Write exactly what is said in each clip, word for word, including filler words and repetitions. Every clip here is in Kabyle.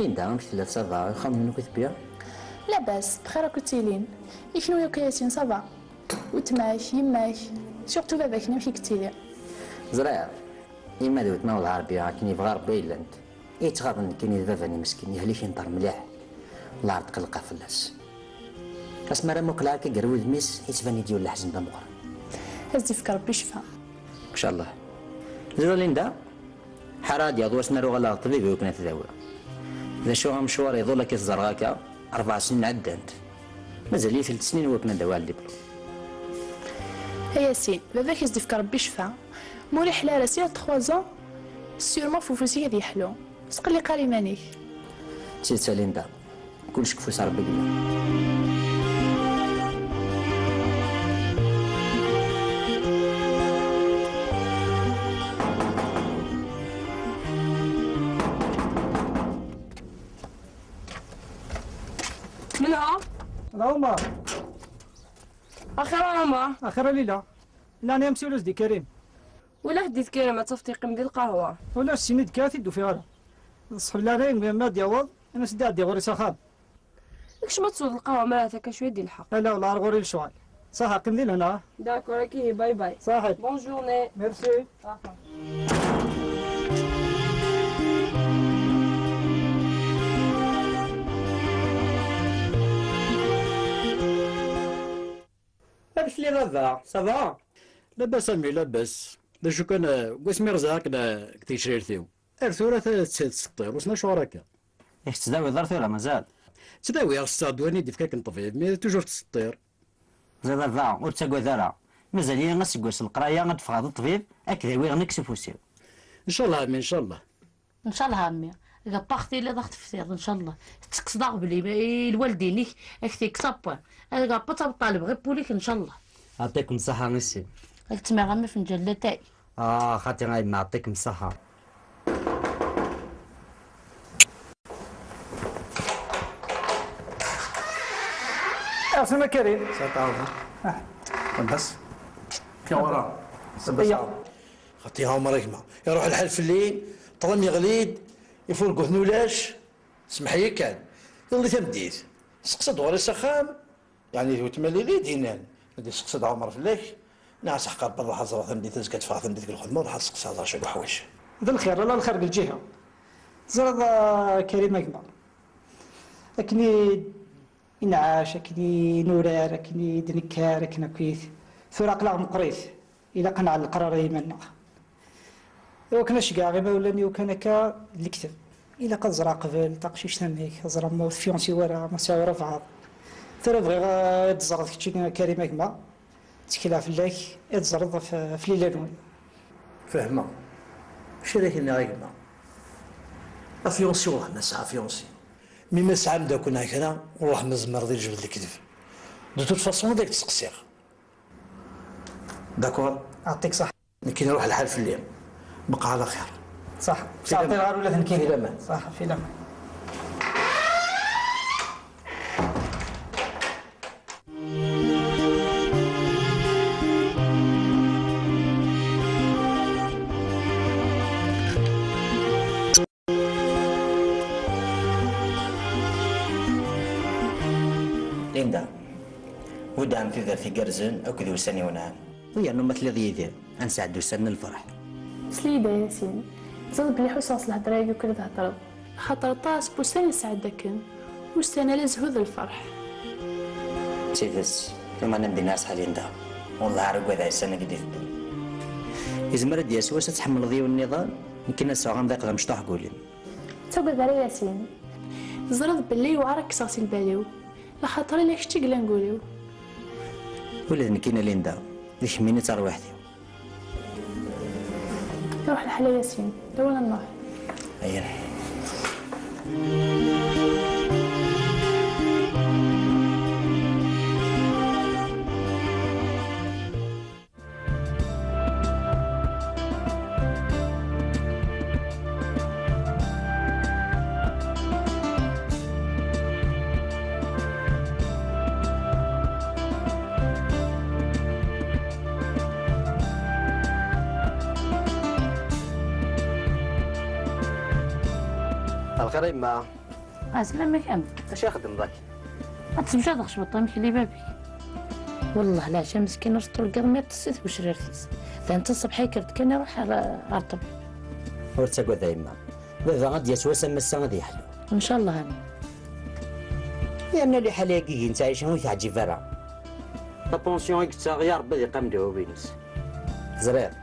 Linda, amek tella, ça va? Axxam-nwen akk itebbi? Labas, bxir akk ttilin. I kenwi akk a Yasin, ça va? Weltma-k, yemma-k, surtout baba-k, amek i yettili? Ẓriɣ, yemma d weltma wellah Rebbi akken yebɣa Rebbi ay llant. I yettɣaḍen nekkini d baba-nni meskin, yehlek inṭer mliḥ. Wellah tqellqeɣ fell-as. Asmi ara muqleɣ akka gar wudem-is, yettban-iyi-d yiwen leḥzen d ameqqran. Ad s-d-yefk Rebbi ccfa. Ncallah. Tura Linda, ḥara ad yaweḍ wass n ara uɣaleɣ d ṭṭbib i wakken ad t-dawiɣ. D acu amecwar iḍul akka i t-ẓerreɣ akka, rebɛa snin ɛeddant. Mazal-iyi telt snin i wakken ad d-awiɣ le diplôme. A Yasin, baba-k ad s-d-yefk Rebbi ccfa. Ma ur iḥla ara sya trois ans, sûrement f ufus-ik ad yeḥlu. Ur tqelliq ara iman-ik. D tidet a Linda, kullec deg ufus n Rebbi i yella. منها؟ العمر. أخيرا عمر. أخيرا ليلى. لا، أنا مسؤول دي كريم. ولا حديث كريم، ما تصفتي قم دي القهوة. ولا السيني دكاتي دو فيها. صحب لا رين ما ديوض، أنا سدي عدي غوري سخان. داكشي ما تصوض القهوة، ما هذاك شوية ديال الحق. لا، لا، والله غوري الشوال. صح، قم دي هنا. داكور، كي باي باي. صحيح. بون جورني. ميرسي. صح. Amek telliḍ a baba? Ça va? Labas a mmi, labas. D acu kan, eh, deg wasmi rẓiɣ akken, eh, deg tgecrirt-iw. Ar tura ta-, tt-, tettseṭṭir, wissen acuɣer akka. Yak tettdawiḍ ar tura, mazal? Ttdawiɣ, ssexdameɣ-d wayen i d-ifka akken ṭṭbib, mais toujours tettseṭṭir. Ẓid a baba, ur ttagad ara. Mazal-iyi aseggas n leqraya ad d-ffɣeɣ d ṭṭbib, ad k-dawiɣ nekk s ufus-iw. Ncallah a mmi, ncallah. Ncallah a mmi. Gappaɣ tiliḍ ad ɣ-teftiḍ, ncallah. Tettekkseḍ aɣbel i, i lwaldin-ik, ad k-t-yekkes appan. Gappaɣ tabṭal bɣi pul-ik, ncallah. Ɛṭikum ṣṣaḥa a mmi. Ad k-ttmiɣ a mmi fenǧal latay. Ah, xaṭi a yemma, ɛṭikum ṣṣaḥa. Asma Karim. Sa taɛawed. Ah. Bas. Tiɣura. Bas. Iya. Xaṭi a Ɛmer a gma. Iruḥ lḥal fell-i, ṭṭlam yeɣli-d, ifurguten ulac. Semmeḥ-iyi kan. Iḍelli tameddit, steqsa-d ɣur-i s axxam, yeɛni d weltma Lili i d-yennan, ad d-isteqsa-d Ɛumer fell-ak. Nniɣ-as aḥeqq Rebbi, ad ẓreɣ tameddit, azekka ad ffɣeɣ tameddit deg lxedma, ad ruḥeɣ ad steqsiɣ, ad ẓreɣ acu n leḥwayeǧ. D lxir, ala lxir deg lǧiha. Teẓriḍ, a Karim a gma, akken i i nɛac, akken i nurar, akken i d-nekker, akken akkit. Tura aql-aɣ meqqrit, ilaq ad nɛell leqrar i yiman-nneɣ. Iwakken ad ceggɛeɣ imawlan-iw kan akka d lekdeb. Ilaq ad ẓreɣ qbel taqcict amek, ad ẓreɣ ma ur tefyunsiḍ ara, ma tesɛiḍ ara bɛaḍ. Tura bɣiɣ ad d-ẓreḍ keččini a Karim a gma, ttekleɣ fell-ak, ad d-ẓreḍ ɣef, ɣef lila-nwen. Fehmeɣ. Acu ara k-iniɣ a gma? Afyunsi, wellah ma sɛiɣ afyunsi. Mi ma tesɛa ameddakel neɣ kra, wellah ma tzemreḍ i lejbed lekdeb. De toute façon, ad ak-d-steqsiɣ. D'accord? Ɛṭik ṣaḥ. Nekkini iruḥ lḥal fell-i. Bqa ɛla xir. Ṣaḥ. Fi laman. Ur ɣ-ttɛeṭṭil ara ula d nekkini. Fi laman. Ṣaḥ, fi laman. Linda, buddeɣ-am tudert igerrzen akked wussan iwenɛen. U yernu ma telliḍ yid-i, ad nesɛeddi ussan n lferḥ. Sel-iyi-d a Yasin, teẓriḍ belli ḥusseɣ s lhedra-agi ukken i d-theddreḍ. Axaṭer aṭas n wussan i nesɛedda akken, ussan ala zzhu d lferḥ. D tidet, lameɛna ad m-d-iniɣ ṣṣeḥ a Linda, wellah ar agad ɛisan-agi d-iteddun. Yezmer ad d-yas wass ad tḥemmleḍ yiwen nniḍen, nekkini ad sɛuɣ amḍiq d amecṭuḥ deg wul-im. Ttagad ara a Yasin. Teẓriḍ belli yewɛer ad k-kkseɣ si lbal-iw, axaṭer ala kečč i yellan deg wul-iw. Ula d nekkini a Linda, d kemmini i d tarwiḥt-iw. Iruḥ lḥal a Yasin, lawan ad nruḥ. Ayen. Lxir a yemma. Ɛeslama-k amek? Acu ixeddem daki? Ad tebjadeɣ cwiṭ imekli i baba-k. Wellah leɛca meskin ur s-turgaḍ mi ṭṭes i tgecrirt-is. Dan d ṣṣbeḥ yekker-d kan iruḥ ar, ar ṭṭbib. Ur ttagad a yemma. Baba ad d-yas wass am ass-a ad yeḥlu. Ncallah a mmi. Yerna liḥala-agi i nettɛic ur teɛǧib ara. La pension i yettaɣ, ya Rebbi ad yeqqim ddwawi-ines. Teẓriḍ,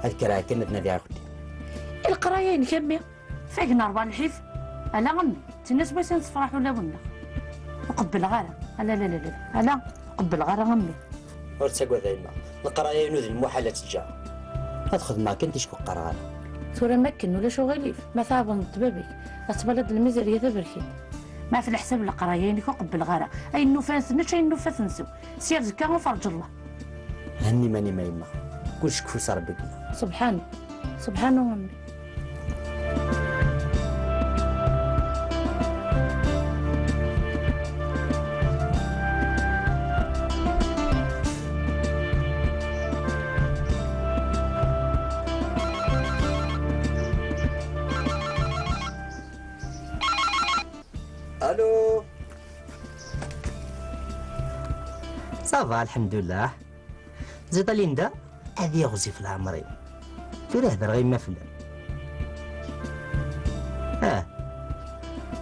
ad kkreɣ kan ad nadiɣ axeddim. I leqraya-inek a mmi? Fagen rebɛa lḥif. Ala a mmi, d tin asmi i sefraḥ ulawen-nneɣ. Ur qebbleɣ ara. Ala, la, la, la. Ala, ur qebbleɣ ara a mmi. Ur ttagad a yemma. Leqraya-inu d lmuḥal ad teǧǧa. Ad xedmeɣ kan ticki ur qqareɣ ara. Tura makken ulac uɣilif, ma tɛawneḍ-d baba-k, ad twaliḍ lmizerya taberkant. Ma ɣef leḥsab n leqraya-inek ur qebbleɣ ara. Ayen nufa ad t-nečč, ayen nufa ad t-nsew. Sya ar zekka, ad ferǧ Allah. Henni iman-im a yemma. Kullec deg ufus n Rebbi. Subḥanu. Subḥanu a mmi. Allô. Ça va, lḥemdullah. Ziḍ a Linda, ad iɣzif leɛmer-iw. Tura hedreɣ i yemma fell-am. Ah,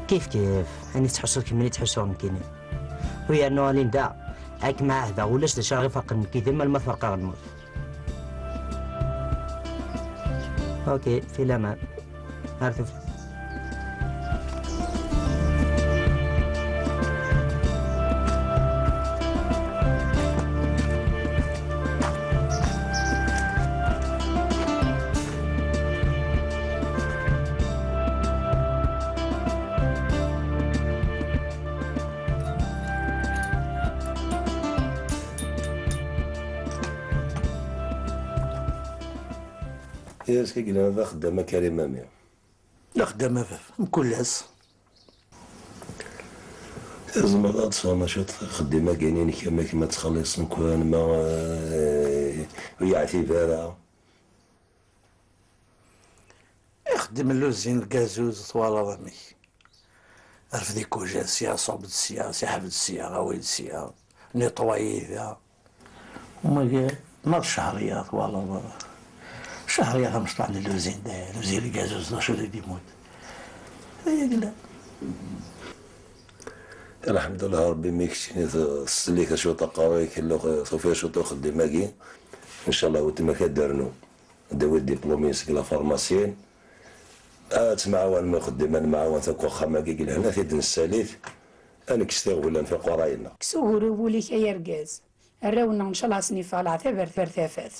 kif kif, ayen tettḥussuḍ kemmini ttḥussuɣ nekkini. U yernu a Linda, ad kem-ɛahdeɣ ulac d acu ara ɣ-ifaqen nekk yid-m alma tferq-aɣ lmut. Ok, fi laman. Ar tufat. Yas-k i yellan d axeddam a Karim a mmi. D axeddam a baba, mkul ass. Tzemreḍ ad d-tesfehmeḍ cwiṭ axeddim-agi-inek, amek ma ttxelliṣen kwan, ma, eh, ur yeɛtib ara? Ixeddem lluzin lgazuz, twalaḍ amek. Rfed ikuja sya, ṣubb-d sya, siḥeb-d sya, awi-d sya, netwayi da. Umagi, ma d Cahriya, twalaḍ. Cahriya tamecṭuḥt n lluzin, d lluzin lgazuz, d acu di d-immut. Ay agla. Lḥemdullah Rebbi, mi keččini tesselli-k cwiṭ aqerruy-ik, tufiḍ cwiṭ uxeddim-agi. Ncallah weltma-k ad d-ternu. Ad d-tawi diplôme seg la pharmacie. Ad temɛawanem uxeddim, ad nemɛawan akk axxam-agi i yelhan, ad t-id-nessali-t. Ad nekkes tiɣblan tiqurayen-nneɣ. Kkes ugur i wul-ik ay argaz. Arraw-nneɣ ncallah ad sen-yeffeɣ leɛtab ar, ar tafat.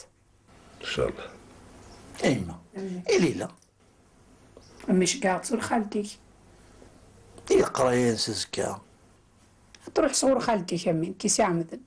Ncallah. A yemma, i Lila? A mmi, ceggɛeɣ-tt ur xalti-k. I leqraya-ines azekka? Ad truḥ sɣur xalti-k a mmi, nekk i s-iɛemden.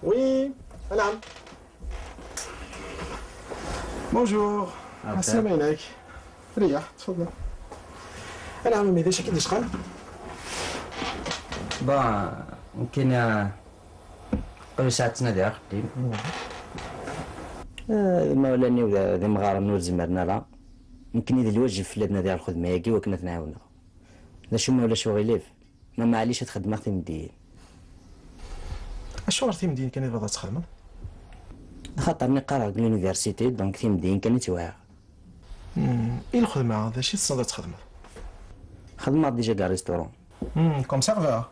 Oui, أنعم. Bonjour. عسلامة عينيك. ريح، تفضل. أنعم، أمي، ذا شكل ديش خان؟ Bon, يمكن، آه، قبل ساعة تنادي أخدم. آه، ما ولا نيو ذا، ذا مغارة نور زمرنا لا. يمكن إذا الواجب في بلادنا ذا الخدمة ياكي وكنا تنعاونا. لا شو ما ولا شو غيليف. Ma maɛlic ad xedmeɣ timeddiyin. Acuɣer timeddiyin kan i tebɣiḍ ad txedmeḍ? Axaṭer nekk qqareɣ deg l'université, donc timeddiyin kan i ttwaɛeɣ. Hmm, i lxedma, d acu i tessneḍ ad txedmeḍ? Xedmeɣ déjà deg restaurant. Hmm, comme serveur?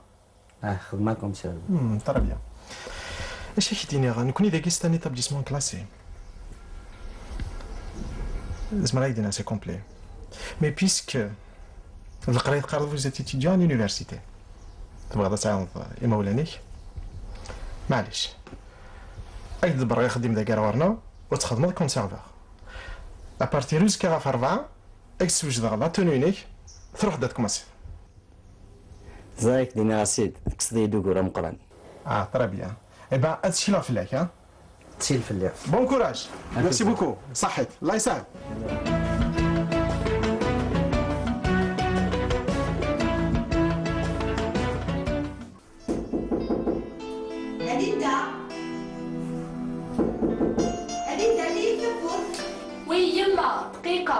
Ah, xedmeɣ comme serveur. Hmm, très bien. Acu ak-d-iniɣ, nekkni dagi c'est un établissement classé. Zemreɣ ad ak-d-iniɣ c'est complet. Mais puisque d leqraya teqqareḍ, vous êtes étudiant à l'université. Tebɣiḍ ad tɛawneḍ imawlan-ik? Maɛlic. Ad k-d-ḍebbreɣ axeddim dagi ar ɣur-neɣ, u txedmeḍ conserveur. Apartir uzekka ɣef rebɛa, ad k-d-swejdeɣ la tenue-inek, truḥ-d ad tkumasiḍ. Ẓriɣ-k d-iniɣ a Sid, tekkseḍ-iyi-d ugur ameqqran. Ah, très bien. Eh ben, ad ttkileɣ fell-ak, ha? Ttkel fell-i. Bon courage. Merci beaucoup. Ṣaḥit. Allah yesɛed. Anita? Anita, lli tawwurt. Wi, yemma, dqiqa.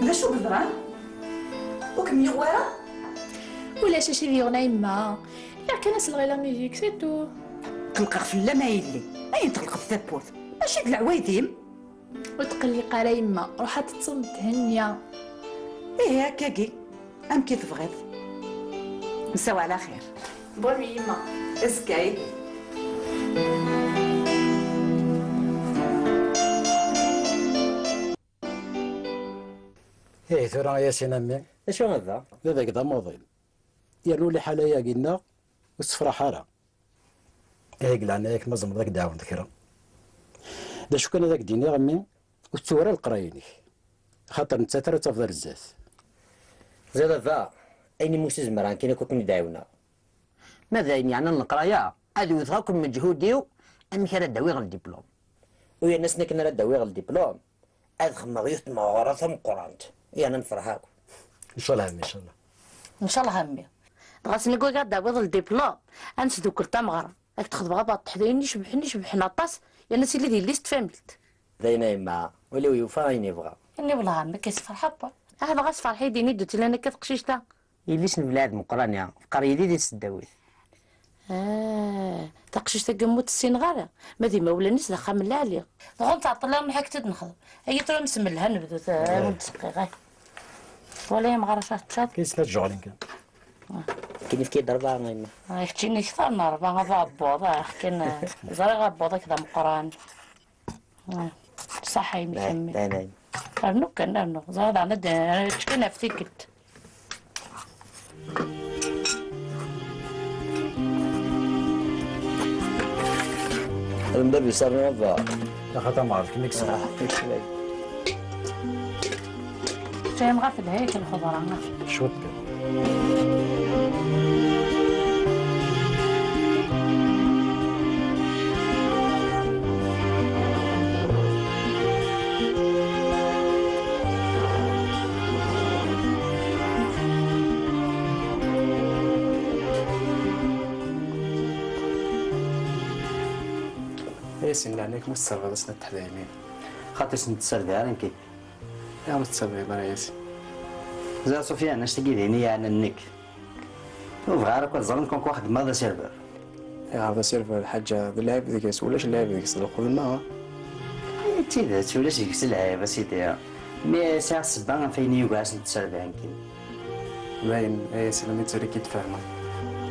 D acu yeḍran? Ur kem-yuɣ wara? Ulac acu i d-yuɣen a yemma. Lliɣ kan selleɣ i la musique, c'est tout. Qellqeɣ fell-am a yelli. Ayen tɣelqeḍ tawwurt? Mačči d leɛwayed-im? Ur tqelliq ara yemma, ruḥ ad teṭṭseḍ d Thenniya. Ihi akkagi, amek i tebɣiḍ. Nsaw ɛla xir. Bonne nuit yemma. Azekka ihi. Ihi tura a Yasin a mmi. D acu a baba? Baba-k d amuḍin. Yernu liḥala-agi-nneɣ ur tessefraḥ ara. Ihi deg leɛnaya-k ma tzemreḍ ad k-d-ɛawneḍ kra. D acu kan ad ak-d-iniɣ a mmi, ur ttu ara leqraya-inek. Axaṭer nettat ara tafeḍ ar zdat. Ẓriɣ a baba, ayen imi ur s-zemreɣ nekkini akk ad ken-id-ɛiwneɣ. Ma d ayen yeɛnan leqraya, ad wteɣ akk lmeǧhud-iw amek ara d-awiɣ ldiplum. U yerna akken ara d-awiɣ ldiplum, ad xedmeɣ yiwet n tmeɣra tameqqrant, yerna nefreḥ akk. Ncallah a mmi, ncallah. Ncallah a mmi. Dɣa snig wagi ad d-tawiḍ ldiplum, ad nesdukkel tameɣra. Ad k-d-xedmeɣ abaṭeḥ d ayen icebḥen, icebḥen aṭas, yerna ad tiliḍ yelli-s n tfamilt. D ayen a yemma, ul-iw yufa ayen yebɣa. Ini wellah a mmi, ad k-yessefreḥ akk. Ah, dɣa sferḥ-iyi-d, ini-d ur tellan akka teqcict-a. Yelli-s n Belɛid Meqqran, ya, teqqar yid-i di tesdawit. Ah, taqcict-agi ur tt-ssineɣ ara, ma d imawlan-is d axxam n lɛali. Dɣa ur nettɛeṭṭil ara, nruḥ ad k-tt-id-nexdem. Agi tura ur nsemmelha nebdu, eh, ur d-sqiɣ, eh. Wala yemɣar acu teččaḍ? Kis la tjuɣlin kan. Ah. Kin ifki-d rebɛa, a yemma. Ah, keččini kter n rebɛa, a aɛebbuḍ, ah, kan, eh, ẓriɣ aɛebbuḍ-ik d ameqqran. Ah, ṣaḥa imi kemmi. Dayen, dayen. Rnu kan, rnu. Ẓriɣ daɣen ad d-, ad čč kan ɣef tikkelt. Ad nbab yesserni abba. Axaṭer ma ɛref kem-ik sɛa. Ah, ixlay. Teččayem ɣef lhayek lxeḍra. Cwiṭ kan. Ay sin leɛnaya-k, ma tesserbiḍ-asen at teḥdayin-im. Xaṭi, ur sen-tesserbiɣ ara nekk. Ayɣer ur tettabiɛeḍ ara Yasin? Ẓriɣ Sufyan, annect-agi d ayen i yeɛnan nekk. Ur bɣiɣ ara akk ad ẓren comme quoi xeddmeɣ d asirveur. Ayɣer d asirveur? Lḥaǧa d lɛib deg-s, ulac lɛib deg-s, d lxedma. I d tidet, ulac deg-s lɛib, a sidi. Mi sɛiɣ ssebba ɣef ayen i yugar ad sen-tesserbiɛ nekkini. Dayen, a Yasin, mi ttrik i d-fehmeɣ.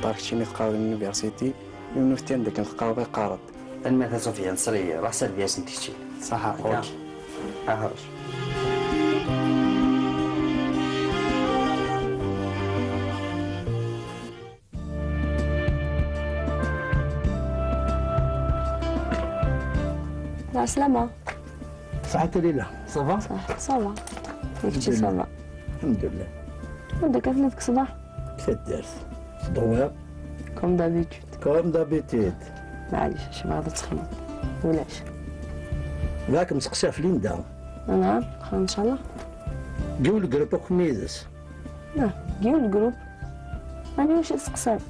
Barek keččini teqqareḍ université, yiwen uftan d akken teqqareḍ iqareḍ. Tanemmirt a Sufyan, ṣṣer-iyi, ruḥ servi-asen-d kečči. Ṣaḥa, ok. Aḥruc. Ɛeslama. Ṣaḥit a Lila, ça va? Ṣaḥit, ça va. Kečči ça va? Alḥemdulillah. Anda akka telliḍ deg ṣṣbeḥ? Deg taddart. Teddewwiḍ? Comme d'habitude. Comme d'habitude. Maɛlic, acu tebɣiḍ ad texdmeḍ? Ulac. Bɣiɣ ad kem-steqsiɣ ɣef Linda. Nɛam, ncallah. Giw lgrup akk yid-s. Ah, giw lgrup. Ani wacu testeqsaḍ?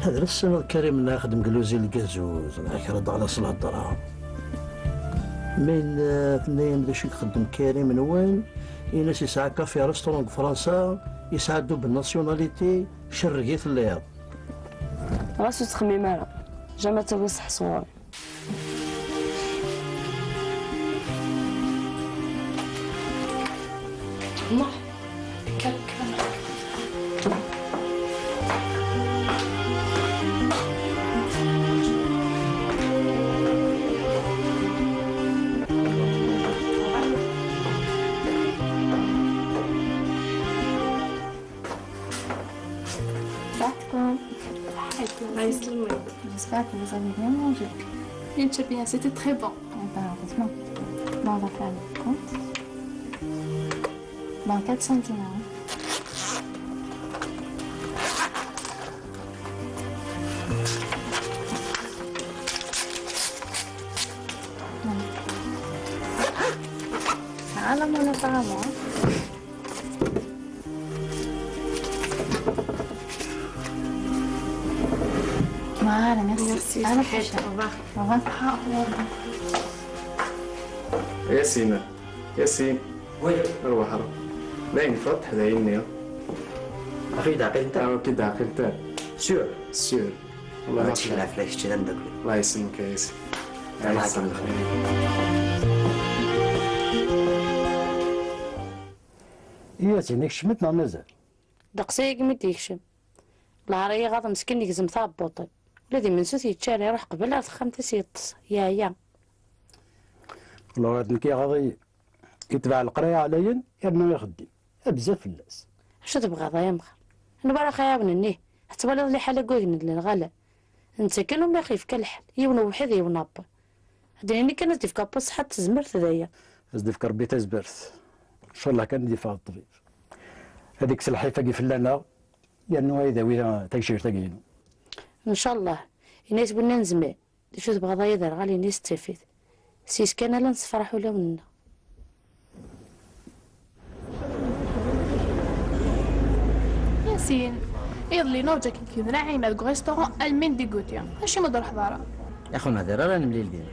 Hada tessneḍ Karim neɣ ixeddem deg l'usine n lgazuz, neɣ kra d-ɣlas lhedra. Mi n-, tenna-yam d acu i ixeddem Karim nwen, ini-as yesɛa café restaurant deg Fransa, yesɛa double nationalité, cerreg i telliḍ. Ɣas ur ttxemmim ara, jamais ad tawi ṣṣeḥ sɣur-i. J'espère que vous avez bien mangé. Bien, très bien, c'était très bon. Eh ben, heureusement. Bon, on va faire le compte. Bon, quatre cents dinars. Voilà. Ah, la monnaie, apparemment. Voilà, merci. Merci, à la prochaine. Au revoir. Au revoir. Ah, au revoir. Yasin, Yasin. Oui. Arwaḥ, arwaḥ. Dayen, ffeɣ-d ḥdayenni. Aql-i d-ɛqil nta? Ah, aql-i d-ɛqil nta. Sûr? Sûr. Allah yesɛa lɛafya, kečč d ameddakel. Allah yesselmek a Yasin. Allah yesɛa lxir. I Yasin, ikcem-it neɣ mazal? Ddeqs-agi mi d-yekcem. Lɛar i iɣaḍ meskin yegzem taɛebbuṭ-iw. Ula d imensi ur t-yečči ara, iruḥ qbel ar texxamt-is yeṭṭes, yeɛya. Wala ur d nekk iɣaḍ-iyi. Yetbeɛ leqraya ɛlayen, yerna ixeddim. Bezzaf fell-as. Acu tebɣiḍ ay amɣar? Anwa ara ɣ-iɛawnen ih? Ad twaliḍ liḥala n wignen n lɣala. Netta kan umi ɣ-yefka lḥal, yiwen uwḥid yiwen abba. Ad d-nini kan ad d-yefk Ṛebbi ṣṣeḥḥa d tezmert d aya. Ad s-d-yefk Ṛebbi tazmert. Ncallah kan ad yeffeɣ d ṭṭbib. Ad ikkes lḥif-agi fell-aneɣ, yernu ad d-yawi tagecrirt-agi-inu. Ncallah. Ini-as winna nezmer. D acu tebɣiḍ ay aderɣal, ini-as d tafat. S yes kan ala nessefraḥ ulawen-nneɣ. Yasin, iḍelli nurǧa-kem kemmel Naɛima deg urestaurant Almin di Goutier. Acimi ur d-truḥeḍ ara? Yak ur nehdir ara, nemlil din.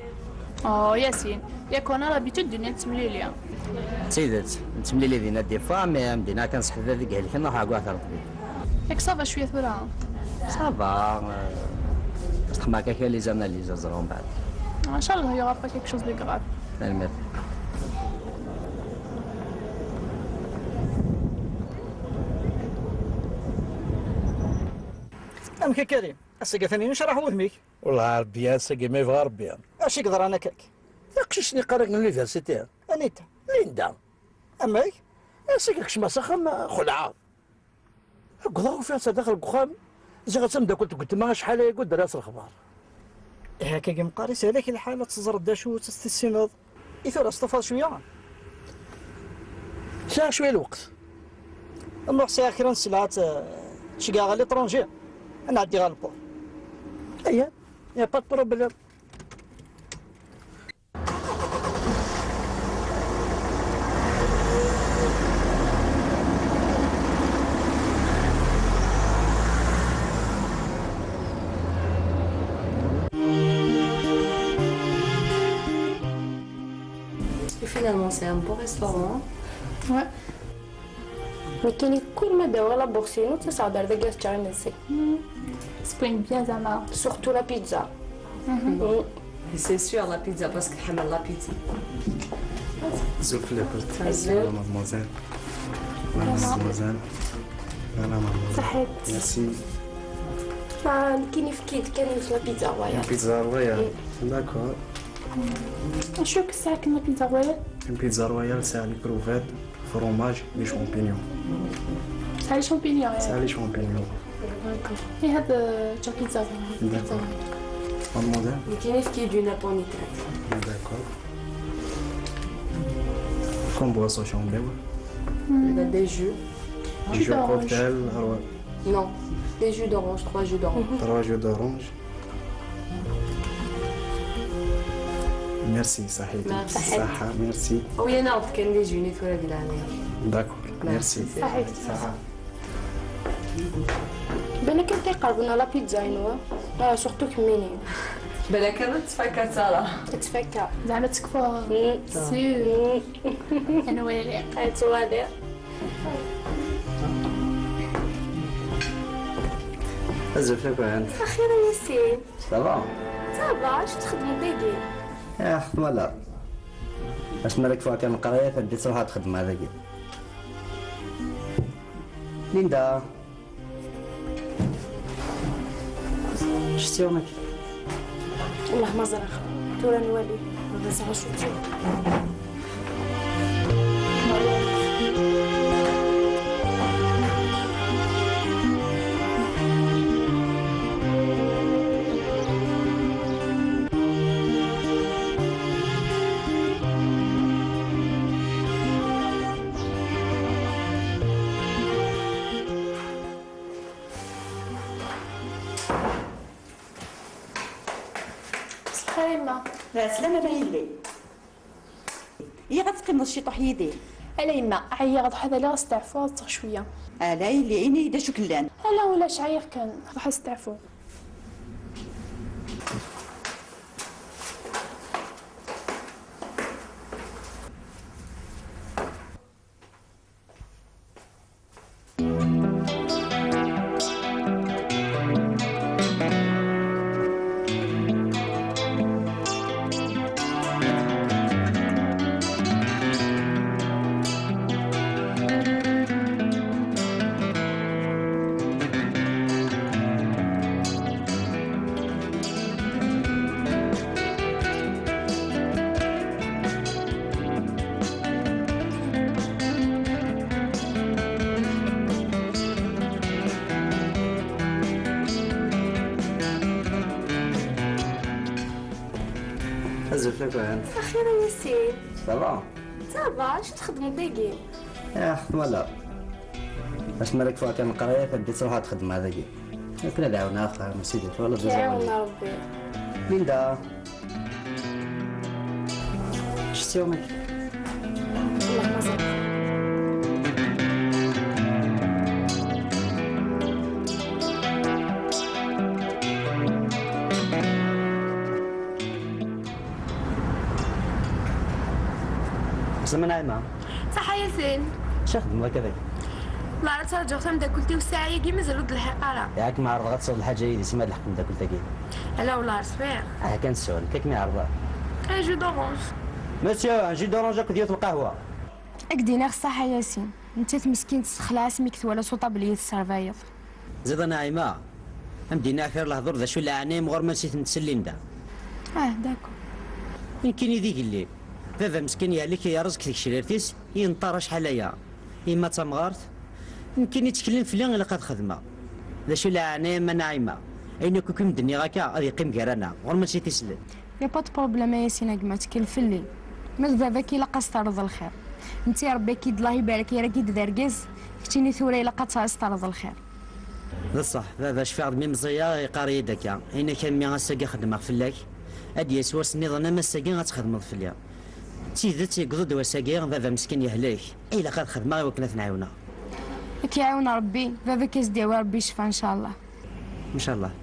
Oh, Yasin, yak ur l'habitude din ad nettemlili. D tidet, nettemlili dinna des fois, mais am dinna kan seḥbab i ihelken, ruḥ ɛeggu ɣer tṛebbit. Yak ça va cwiya tura? Ça va, euh, ad xedmeɣ akka les analyses, ad ẓreɣ mbeɛd. Inchallah, il y aura pas quelque chose de grave. Tanemmirt. Amek a Karim? Ass-agi atan yennecraḥ wudem-ik. Wellah a Rebbi, ass-agi ma yebɣa Rebbi. Acu i yeḍran akka-k? Taqcict-nni qqaren deg l'université. Anita? Linda. Amek? Ass-agi kecmeɣ s axxam, xelɛeɣ. Wwḍeɣ ufiɣ-tt daxel deg uxxam. Ziɣ d tameddakelt n weltma, acḥal aya ur d-rriɣ s lexbar. Ihi akka meqqar isehel-ak lḥal ad teẓreḍ d acu ur tt-tessineḍ. I tura, testufaḍ cwiya? Sɛiɣ cwiya lweqt. Nruḥ, sɛiɣ kra n sselɛa ad ceggɛeɣ ɣer l'étranger. Ad nɛeddi ɣer lport. Aya, y a pas de problème. Et finalement, c'est un beau restaurant. Ouais. Nekkini kul ma d-awiɣ la bourse-inu, ttaseɣ-d ar dagi ad ččeɣ imensi. C'est bien, zeɛma. Surtout la pizza. Mm. C'est sûr, la pizza, parce que tḥemmel la pizza. Azul fell-akent. Azul. Madame, mademoiselle. Madame, mademoiselle. Voilà, mademoiselle. Saḥit. Merci. Ah, nekkini efk-iyi-d kan yiwet la pizza royale. Une pizza royale. Mm. D'accord. Acu akka tesɛa akken la pizza royale? Une pizza royale, c'est les crevettes, fromage, les champignons. C'est les champignons, c'est les champignons. D'accord. Et هذا pizza. D'accord. Mademoiselle. Nekkini efk-iyi-d une napolitaine. D'accord. Comme boisson, champignons. Des jus. Jus d'orange. Cocktail, arwa. Non, des jus d'orange, trois jus d'orange. Trois jus d'orange. Merci, صحيت. Merci. صحة, merci. ويانا عرفت كان les jus tura di leɛnaya. D'accord, merci. صحيت. صحة. Balak anta iqerben la pizza-inu, ah, surtout kemmini. Balak ad tfakka tara. Tfakka. زعما تكفى. Mm. Sûr. Mm. Ad nwali. Ad twali. Azul fell-akent. Axir a Yasin. Ça va? Ça va, acu txeddmeḍ dagi? Eh, xeddmeɣ la. Asmi ara kfuɣ kan leqraya, taddi truḥ ad txeddem dagi. Linda. Acu teswiḍ akka? Wallah ma ẓriɣ. Tura nwali. Ma ẓriɣ acu. Ɛeslama a yelli. Iɣ ad teqqimeḍ ciṭuḥ yid-i. Ala yemma, ɛyiɣ, ad ḥadaliɣ asteɛfu, ad ṭṭeɣ cwiya. Ala yelli, ini-yi-d acu yellan. Ala ulac, ɛyiɣ kan, ruḥ asteɛfu. Azul fell-akent. Axir a Yasin. Ça va? Ça va, acu txeddmeḍ dagi? Ah, voilà. Asmi ara kfuɣ kan leqraya, tameddit ruḥeɣ ad xedmeɣ dagi. Akken ad ɛawneɣ axxam, sidi, twalaḍ. Iɛawen Rebbi. Linda. Acu teswiḍ? Ɛeslama Naɛima. Ṣaḥa Yasin. Acu txeddmeḍ akka dagi? La, ttṛaǧuɣ tameddakelt-iw ssaɛa-agi, mazal ur d-telḥiq ara. Yak ma ɛerḍeɣ ad tesweḍ lḥaǧa yid-s, ma d lḥeqq tameddakelt-agi. Ala, wala swiɣ. Ah, kan swan, kak mi ɛerḍeɣ. Un jus d'orange. Monsieur, un jus d'orange akked yiwet n lqahwa. Ad k-d-iniɣ ṣṣaḥa Yasin, nettat meskint tessexlaɛ asmi k-twala s uṭabel i yi-tesservayeḍ. Ziḍa Naɛima, am d-iniɣ kra lehdur d acu leɛnaya-m ɣur-m ansi ten-tsellin da. Ah, d'accord. Nekkini d igellil. Baba meskin yehlek yerreẓ deg tgecrirt-is, yenṭer acḥal aya. Yemma d tamɣart. Nekkini tteklen fell-i, ilaq ad xedmeɣ. D acu leɛnaya-m a Naɛima? Ayen akk i m-d-nniɣ akka ad yeqqim gar-aneɣ. Ɣur-m ansi t-isellen. Y a pas de problème a Yasin a gma, ttkel fell-i. Ma d baba-k ilaq ad s-terreḍ lxir. Netta irebba-k i d Allah ibarek, yerra-k-id d argaz, keččini tura ilaq ad s-terreḍ lxir. D ṣṣeḥ, baba cfiɣ-d mi meẓẓiyeɣ yeqqar-iyi-d akka, ini-ak a mmi ass-agi xeddmeɣ fell-ak, ad d-yas wass nniḍen am ass-agi ad txedmeḍ fell-i. D tidet yewweḍ-d wass-agi, baba meskin yehlek, ilaq ad xedmeɣ i wakken ad t-nɛiwneɣ. Ad k-iɛiwen Rebbi, baba-k ad s-d-yawi Rebbi ccfa ncallah. Ncallah.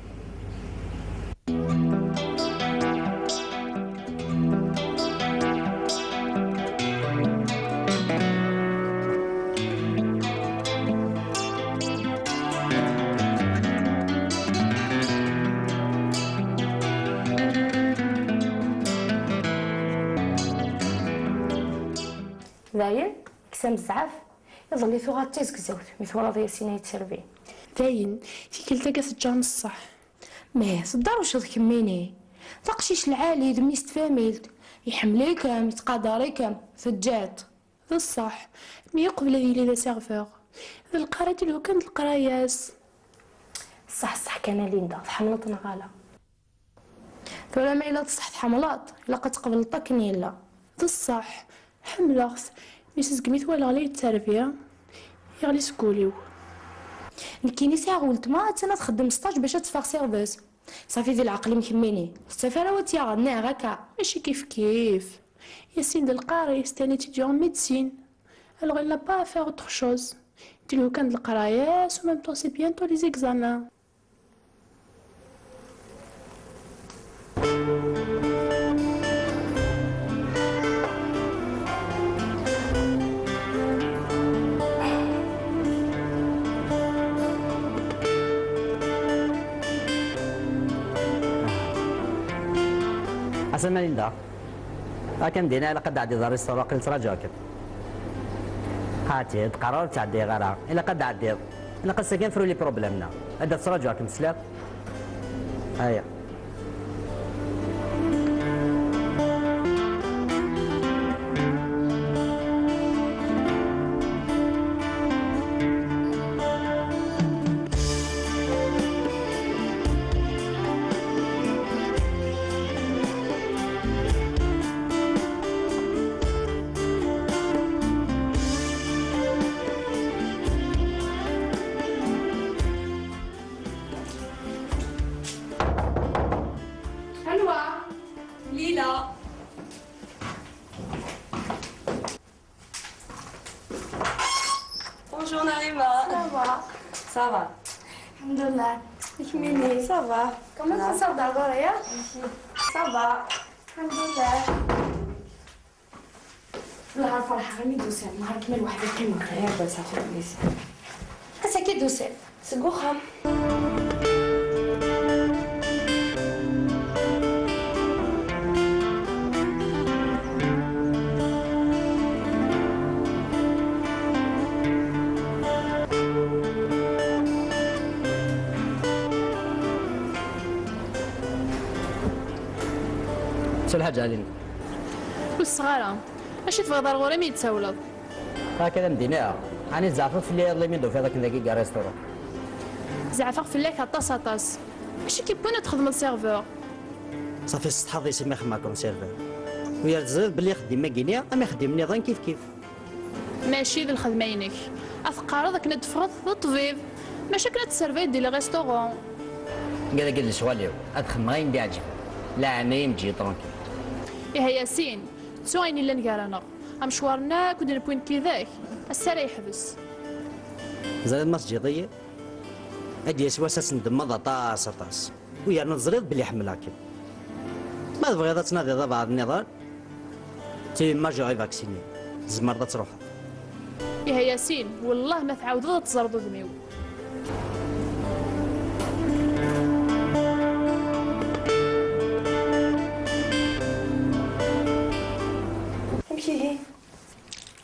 Dayen, kkes amezɛaf. Iḍelli tuɣal d tizegzewt mi twalaḍ Yasin a yettrebin. Dayen, tikkelt-agi teǧǧa n ṣṣeḥ. Meh, tedderwceḍ kemmini. D aqcic lɛali, d mmi-s n tfamilt. Iḥemmel-ikem, yettqadar-ikem, teǧǧiḍ-t. D ṣṣeḥ, mi uqbel ad yili d asaɣbeɣ. D lqara i d-lukan d leqraya-s. Ṣṣeḥ, ṣṣeḥ kan a Linda, tḥemmleḍ neɣ ala? Tura ma yella d ṣṣeḥ tḥemmleḍ, ilaq ad tqebleḍ akken yella. D ṣṣeḥ, ḥemmleɣ-t, mi s-, segmi t-walaɣ la yetterbi, yeɣli seg wul-iw. Nekkini sɛiɣ weltma, attan ad txeddem stage bac ad teffeɣ s iɣdes. Safi di leɛqel-im kemmini, tettaf ara wa tt-yaɣen, neɣ akka? Mačči kif kif. Yasin d lqari, c'est un étudiant en médecine. Alors il n'a pas à faire autre chose. Di lukan d leqraya-s, en même temps c'est bientôt les examens. Asa Malinda, akken dina ilaq ad d-tɛeddiḍ ar restaurant, aql-i ttraǧuɣ-kem. Ḥati, d-qqareɣ ur ttɛeddiɣ ara, ilaq ad d-tɛeddiḍ. Ilaq ass-agi ad nefru les problèmes-nneɣ. Ad d-ttraǧuɣ-kem, tesliḍ? Aya. Ça va. Alḥemdulillah. Kemmini. Ça va. Comment ça va, Gloria? Ça va. Alḥemdulillah. Nahar ferḥeɣ imi d-tusiḍ, nahar kmal weḥd-i qqimeɣ. Ɣir bas ɣef udlis. Ass-agi d-tusiḍ seg uxxam. Ḥaǧa Ɛli. Ur tesseɣ ara. Acu tebɣiḍ ar ɣur-i mi yi-d-tsawleḍ? Akka d am-d-iniɣ, ɛni tzeɛfeḍ fell-i iḍelli mi d-tufiḍ akken dagi gar restaurant? Zeɛfeɣ fell-ak aṭas, aṭas. Acu i k-yewwin ad txedmeḍ serveur? Safi tessetḥaḍ isem ixemma comme serveur. U yal teẓriḍ belli axeddim-agi-nni am ixeddimen nniḍen kif kif. Mačči d lxedma-inek. Ad teqqareḍ akken ad d-teffɣeḍ d ṭṭbib, mačči akken ad tesservayeḍ di le restaurant. Nga dagi d lecɣal-iw, ad xedmeɣ ayen d-iɛeǧben. Leɛnaya-m eǧǧ-iyi tranquille. Ihi a Yasin, ttu ayen yellan gar-aneɣ. Amecwar-nni akk d-newwi nekk yid-k, ass-a ara yeḥbes. Ẓriɣ ma teǧǧiḍ-iyi, ad d-yas wass ad tendemmeḍ aṭas, aṭas. U yerna teẓriḍ belli ḥemmleɣ-kem. Ma tebɣiḍ ad tnadiḍ abɛaḍ nniḍen, tu es majeure et vaccinée. Tzemreḍ ad truḥeḍ. Ihi a Yasin, wellah ma tɛawdeḍ ad teẓreḍ udem-iw. Amek ihi?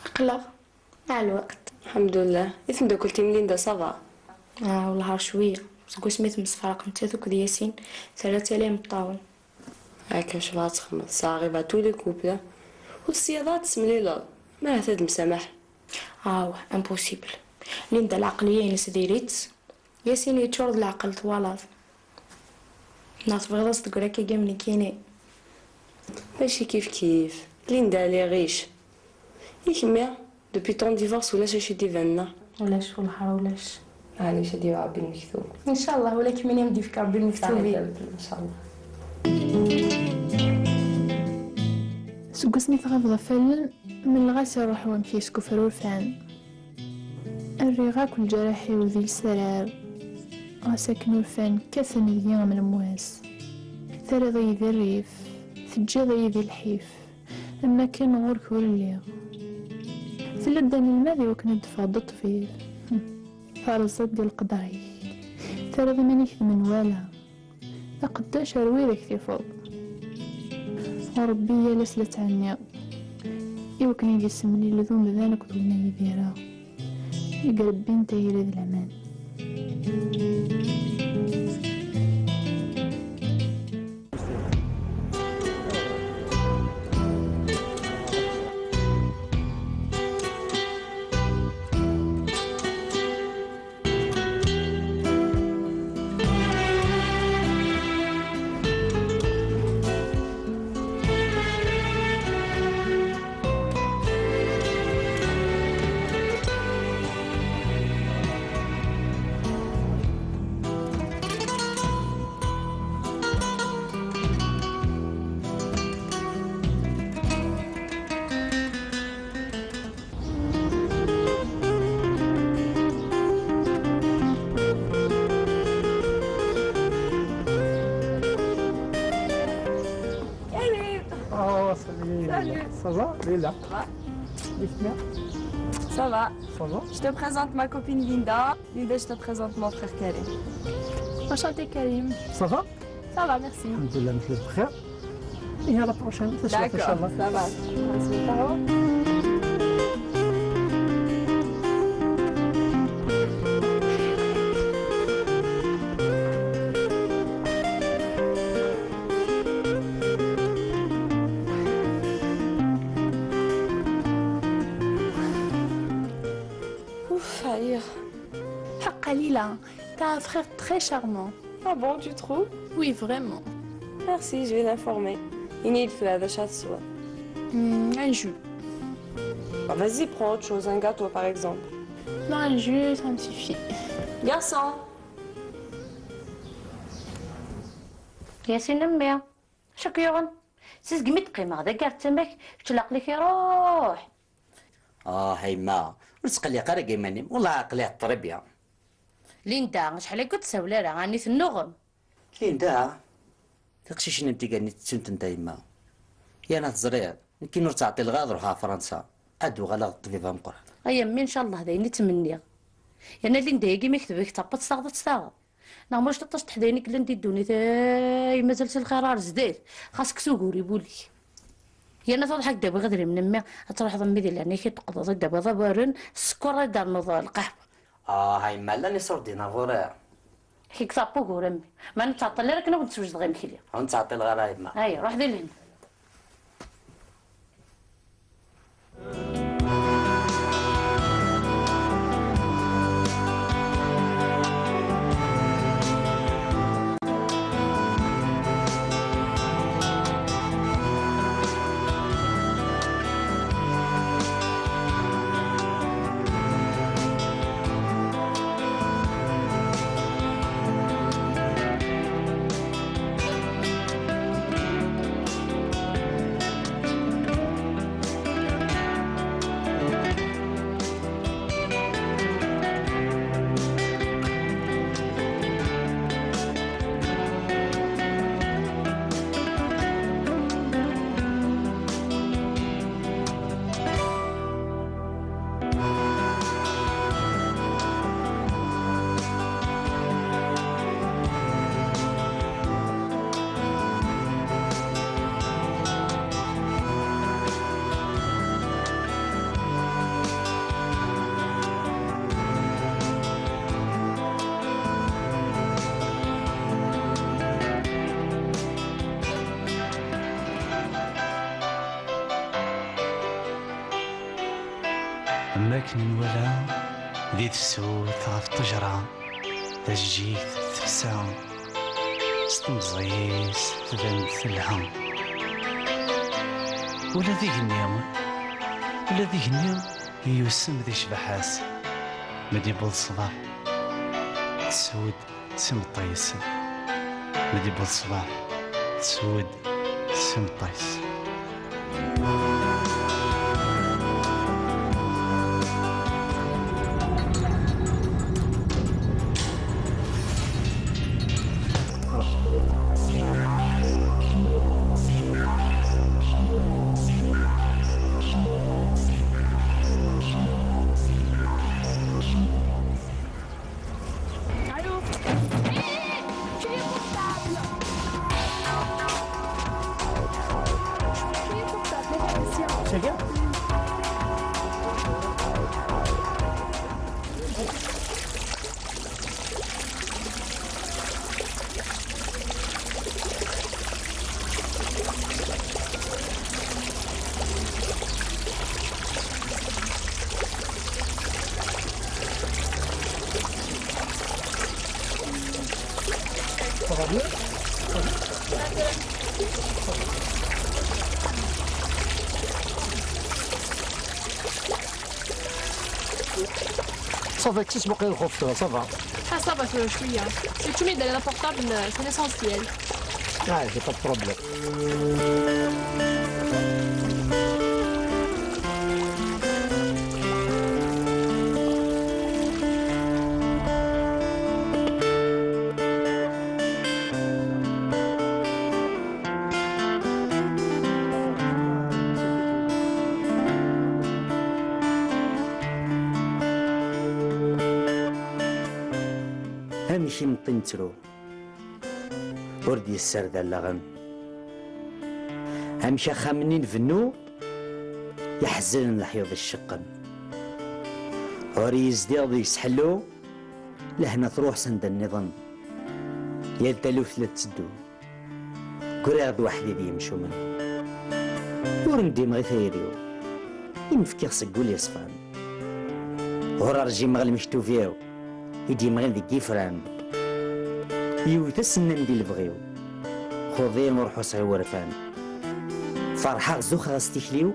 Aql-aɣ. Mɛa lweqt. Lḥemdullah. I tmeddakelt-im Linda, ça va? Ah, wellah ar cwiya. Seg wasmi temsefraqemt akk d Yasin, terra-tt ala imeṭṭawen. Akka cebɣa ad txemmeḍ. Ça arrive à tous les couples. Ur tessineḍ ad tessemlileḍ. Ma ahat ad msamaḥen. Ah, impossible. Linda, lɛeqliya-ines diri-tt. Yasin yeččur d leɛqel, twalaḍ. Neɣ tebɣiḍ ad s-teggra akka am nekkini? Mačči kif kif. Linda, elle est riche. I kemmi? Depuis ton divorce, ulac acu i d-ibanen, neɣ? Ulac, wellah ulac. Maɛlic, ad d-yawi Rebbi lmektub. Ncallah, ula kemmini am d-yefk Rebbi lmektub-ik. Saḥit, ncallah. Seg wasmi tɣabeḍ ɣef allen, menleɣ-as iruḥ wamek yeskufrurfan. Rriɣ akk lǧaraḥ-iw di lesrar, ɣas akken urfan kkaten deg-i am lemwas. Terriḍ-iyi di rrif, teǧǧiḍ-iyi di lḥif, am akken ɣur-k ur lliɣ. Tella-d anelmad i wakken ad d-teffeɣ d ṭṭbib. Terẓiḍ di leqder-ik, terriḍ iman-ik d menwala. D aqeddac ar widak tifeḍ. Ṛebbi yal ass la ttɛenniɣ, i wakken ad yessemlil d umdan akked win ay dira, i irebbin tayri d laman. Karim. Oh, salut. Salut. Ça va, Lila? Ça va. Dites-moi. Ça va. Ça va? Je te présente ma copine Linda. Linda, je te présente mon frère Karim. Enchanté, Karim. Ça va? Ça va, merci. الحمد لله، مثل بخير. Et à la prochaine, إن شاء الله. D'accord, ça va. Ouf, aïe. حق ليلى, t'as un frère très charmant. Ah bon, tu trouves? Oui, vraiment. Merci, je vais l'informer. Ini-d tura d acu ara tesweḍ. Hmm, un jus. Bah, vas-y, prends autre chose, un gâteau par exemple. Non, un jus, ça me suffit. Garçon. Yasin, a mmi, acu k-yuɣen? Si segmi d-qqimeɣ dagi ar tama-k, kečč leɛqel-ik iruḥ. Ah, a yemma, ur ttqelliq ara deg yiman-im. Wellah aql-i très bien. Linda, acḥal akka ur d-tsawel ara, ɛni tennuɣem? Linda, tiqcicin n tiga-nni tettunt-tent a yemma. Yerna teẓriḍ, nekkini ur ttɛeṭṭileɣ ara ad ruḥeɣ ɣer Fransa, ad uɣaleɣ d ṭṭbib ameqqran. Ay a mmi, ncallah d ayen i ttmenniɣ. Yerna Linda-agi mi k-tebɣi ad taɣeḍ, ad tt-taɣeḍ. Neɣ ma ulac aṭas n teḥdayin i yellan di ddunit, ay, mazal s lxir ar zdat. Xas kkes ugur i wul-ik. Yerna truḥ ad k-d-awiɣ idrimen, mmi, ad truḥeḍ mmi di leɛnaya-k ad d-teqḍeḍ, ad d-tawiḍ awren, sskeṛ, ad d-ternuḍ lqahwa. Ah, a yemma, llan iṣurdiyen ar ɣur-i. Kik teɛṭ ugur a mmi. Ma nettɛeṭṭil ara akken ad wen-d-swejdeɣ imekli. Ur nettɛeṭṭileɣ ara a yemma. Ay, ruḥ di lehna. Am wakken i nwala di tefsut ɣef ṭṭejra, tajeǧǧigt tefsa, s temẓi-s tban telha. Ula d igenni, ula d igenni yusem di ccbaḥa-s. Mi d-yewweḍ ṣṣbeḥ, teswed s imeṭṭi-s. Mi d-yewweḍ ṣṣbeḥ, teswed s imeṭṭi-s. Allô ? Hé, hé, tu es portable. Tu es portable, les gars, ici. C'est bien. Ça va bien ? صافي، كسيس باقي الخوف، ça va. Ah, ça va, شوية. C'est tout, mais la portable, c'est l'essentiel. Ah, j'ai pas de problème. Amek imeṭṭi nettru, ur d-yessared allaɣen. Amek axxam-nni nbennu, iḥeznen leḥyuḍ icceqqen. Ur yezdiɣ deg-s ḥellu, lehna truḥ s anda nniḍen. Yal taluft la tetteddu. Griɣ-d weḥd-i d yemcumen. Ur ndimeɣ i tayri-w, i m-fkiɣ seg wul yeṣfan. Ur rjimeɣ lmektub-iw, i d-yemɣin deg yifran. Yewwet asennan di lebɣi-w, xuḍi ur ḥusseɣ iwerfan. Ferḥeɣ zuxxeɣ s tikli-w,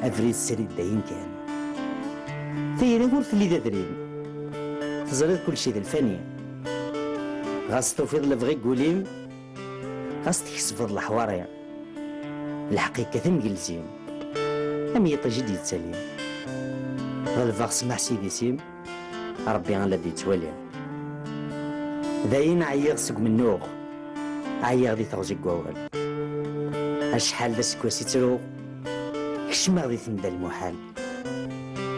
abrid srid d ayen kan. Tayri ur telli d adrim, teẓriḍ kulci d lfani. Ɣas tufiḍ lebɣi deg wul-im, ɣas tkesbeḍ leḥwari, lḥeqq yekkat am gelzim, am yiṭij i d-yettalin. Ɣelbeɣ ssmaḥ s idis-im, Ṛebbi a la d-yettwali. Dayen ɛyiɣ seg umennuɣ, ɛyiɣ di teɣzi n wawal. Acḥal d aseggas i ttruɣ, kecmeɣ di temda lmuḥal.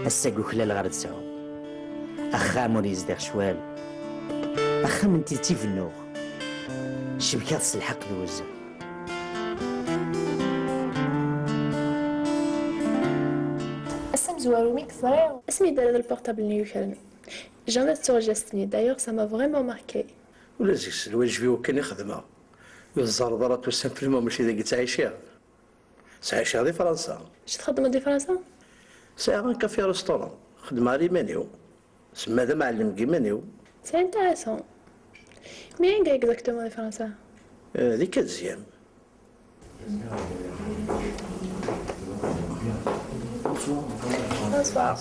Ass-a deg uklaleɣ ara d-sɛuɣ. Axxam ur yezdiɣ ccwal. Axxam n tidet i bennuɣ. Cebkeɣ-t s lḥeqq d wuzzal. Ass amezwaru mi k-ẓriɣ. Asmi d-terriḍ lpurṭabl-nni yukren. Jamais ad ttuɣ geste-nni. D'ailleurs, ça m'a vraiment marqué. Ula d zik s lwajeb-iw kan i xedmeɣ. Ur teẓẓareḍ ara tout simplement mačči dagi ttɛiciɣ. Ttɛiciɣ di Fransa. Acu txeddmeḍ di Fransa? Sɛiɣ un café restaurant. Xeddmeɣ ar iman-iw. Semma d amɛellem deg iman-iw. C'est intéressant. Mais anga exactement di Fransa? Euh, di quatrième. Bonsoir.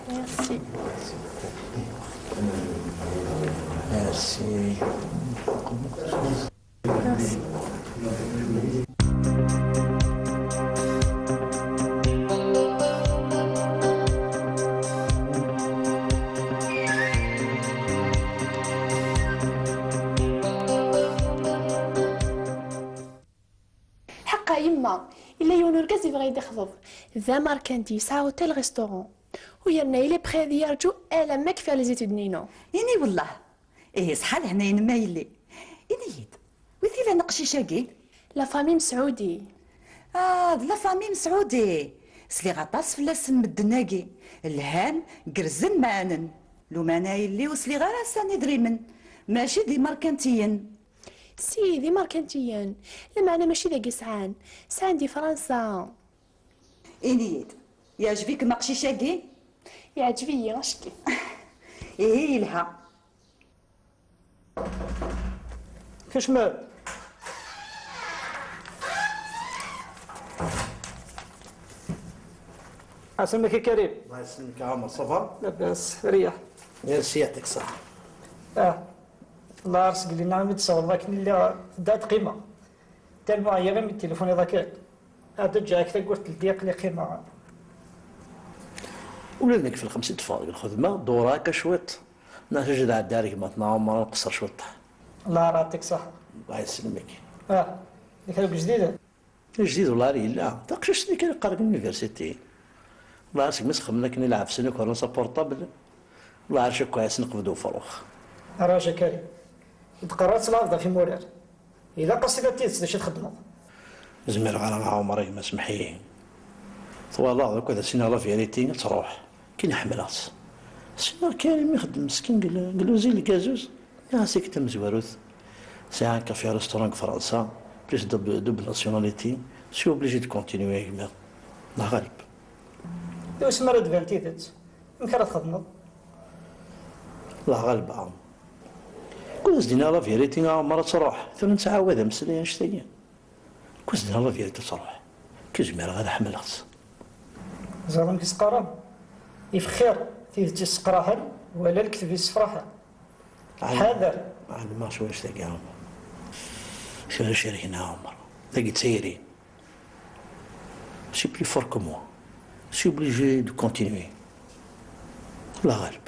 Merci. Merci. Merci. Ḥeqqa yemma, yella yiwen urgaz yebɣa ad yi-d-ixḍeb. D amerkanti, yesɛa hôtel restaurant. U yerna il est prêt ad iyi-yerǧu alamma kfiɣ les études-nni-inu. Ini wellah. Ihi ṣṣeḥḥa leḥnaya-nnem a yelli. Ini-yi-d, wi t-ilan uqcic-agi? La famille Mesɛudi. Ah, d la famille Mesɛudi. Sliɣ aṭas fell-asen medden-agi. Lhan, gerrzen, meɛnen. Lumana a yelli ur sliɣ ara sɛan idrimen. Mačči d imerkantiyen. Si, d imerkantiyen. Lameɛna mačči dagi sɛan. Sɛan di Fransa. Ini-yi-d, yeɛjeb-ikem uqcic-agi? Yeɛjeb-iyi, acki. Ihi yelha. Kecmet. Ɛeslama-k a Karim. Allah yesselmek a Ɛmer, ça va? Labas, rriḥ. Merci, yeɛṭik ṣṣeḥḥa. Ah, Allah ar seg lina imi d-tsawleḍ akken lliɣ tedda ad qqimeɣ. Tellement ɛyiɣ imi d-tilifuniḍ akken. Ad ǧǧeɣ-ak tawwurt teldi, aql-i qqimeɣ. Ula d nekk f lxems i d-ffɣeɣ deg lxedma, dewreɣ akka cwiṭ. Neɣ tejj d ɛeddi ar gma-tneɣ Ɛmer, ad nqeṣṣer cwiṭ. Allah ara yeɛṭik ṣṣeḥḥa. Allah yesselmek. Ah, d kra deg ujdid? Ajdid wellah ar yella. Taqcict-nni kan iqqaren deg l'université. Wellah ar segmi s-xedmen akken i lɛefsen ukren s apurṭabl. Wellah ar cakk ɛissen qbed ufrux. Arrac a Karim. I d-qqareɣ ad tlaɛbeḍ ɣef imurar. Ilaq-as tiliḍ d tidet d acu i txeddmeḍ. Ur zmireɣ ara a Ɛmer, a gma, semmeḥ-iyi. Twalaḍ, akk ad as-iniɣ la vérité, ad truḥ. Akken ḥemmleɣ-tt. Ssineɣ Karim ixeddem meskin deg l-, deg l'usine n lgazuz. Nniɣ-as akken tamezwarut, sɛiɣ un café restaurant deg Fransa, plus double, double nationalité, je suis obligé de continuer, a gma. Allah ɣaleb. I wasmi ara d-tban tidet, amek ara txedmeḍ? Allah ɣaleb a Ɛmer. Kul as-d-iniɣ la vérité a Ɛmer, ad truḥ. Tura nettɛawad ameslay annect-agi. Kul as-d-iniɣ la vérité ad truḥ. Ki zmireɣ ad ḥemmleɣ-tt. Ẓriɣ amek i s-qqaren? Ifexxir tidet isseqraḥen, wala lekdeb issefraḥen. Ɛlem-, Ḥader. Ɛelmeɣ s wanect-agi a Ɛmer. Kra cerken a Ɛmer. Tagi d tayri. C'est plus fort que moi. Je suis obligé de continuer. Allah ɣaleb.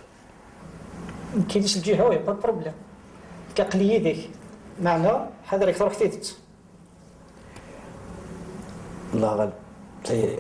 Nekkini s lǧiha-w, y a pas de problème. Nekk aql-i yid-k. Meɛna, ḥader ad k-truḥ tidet. Allah ɣaleb. Tayri.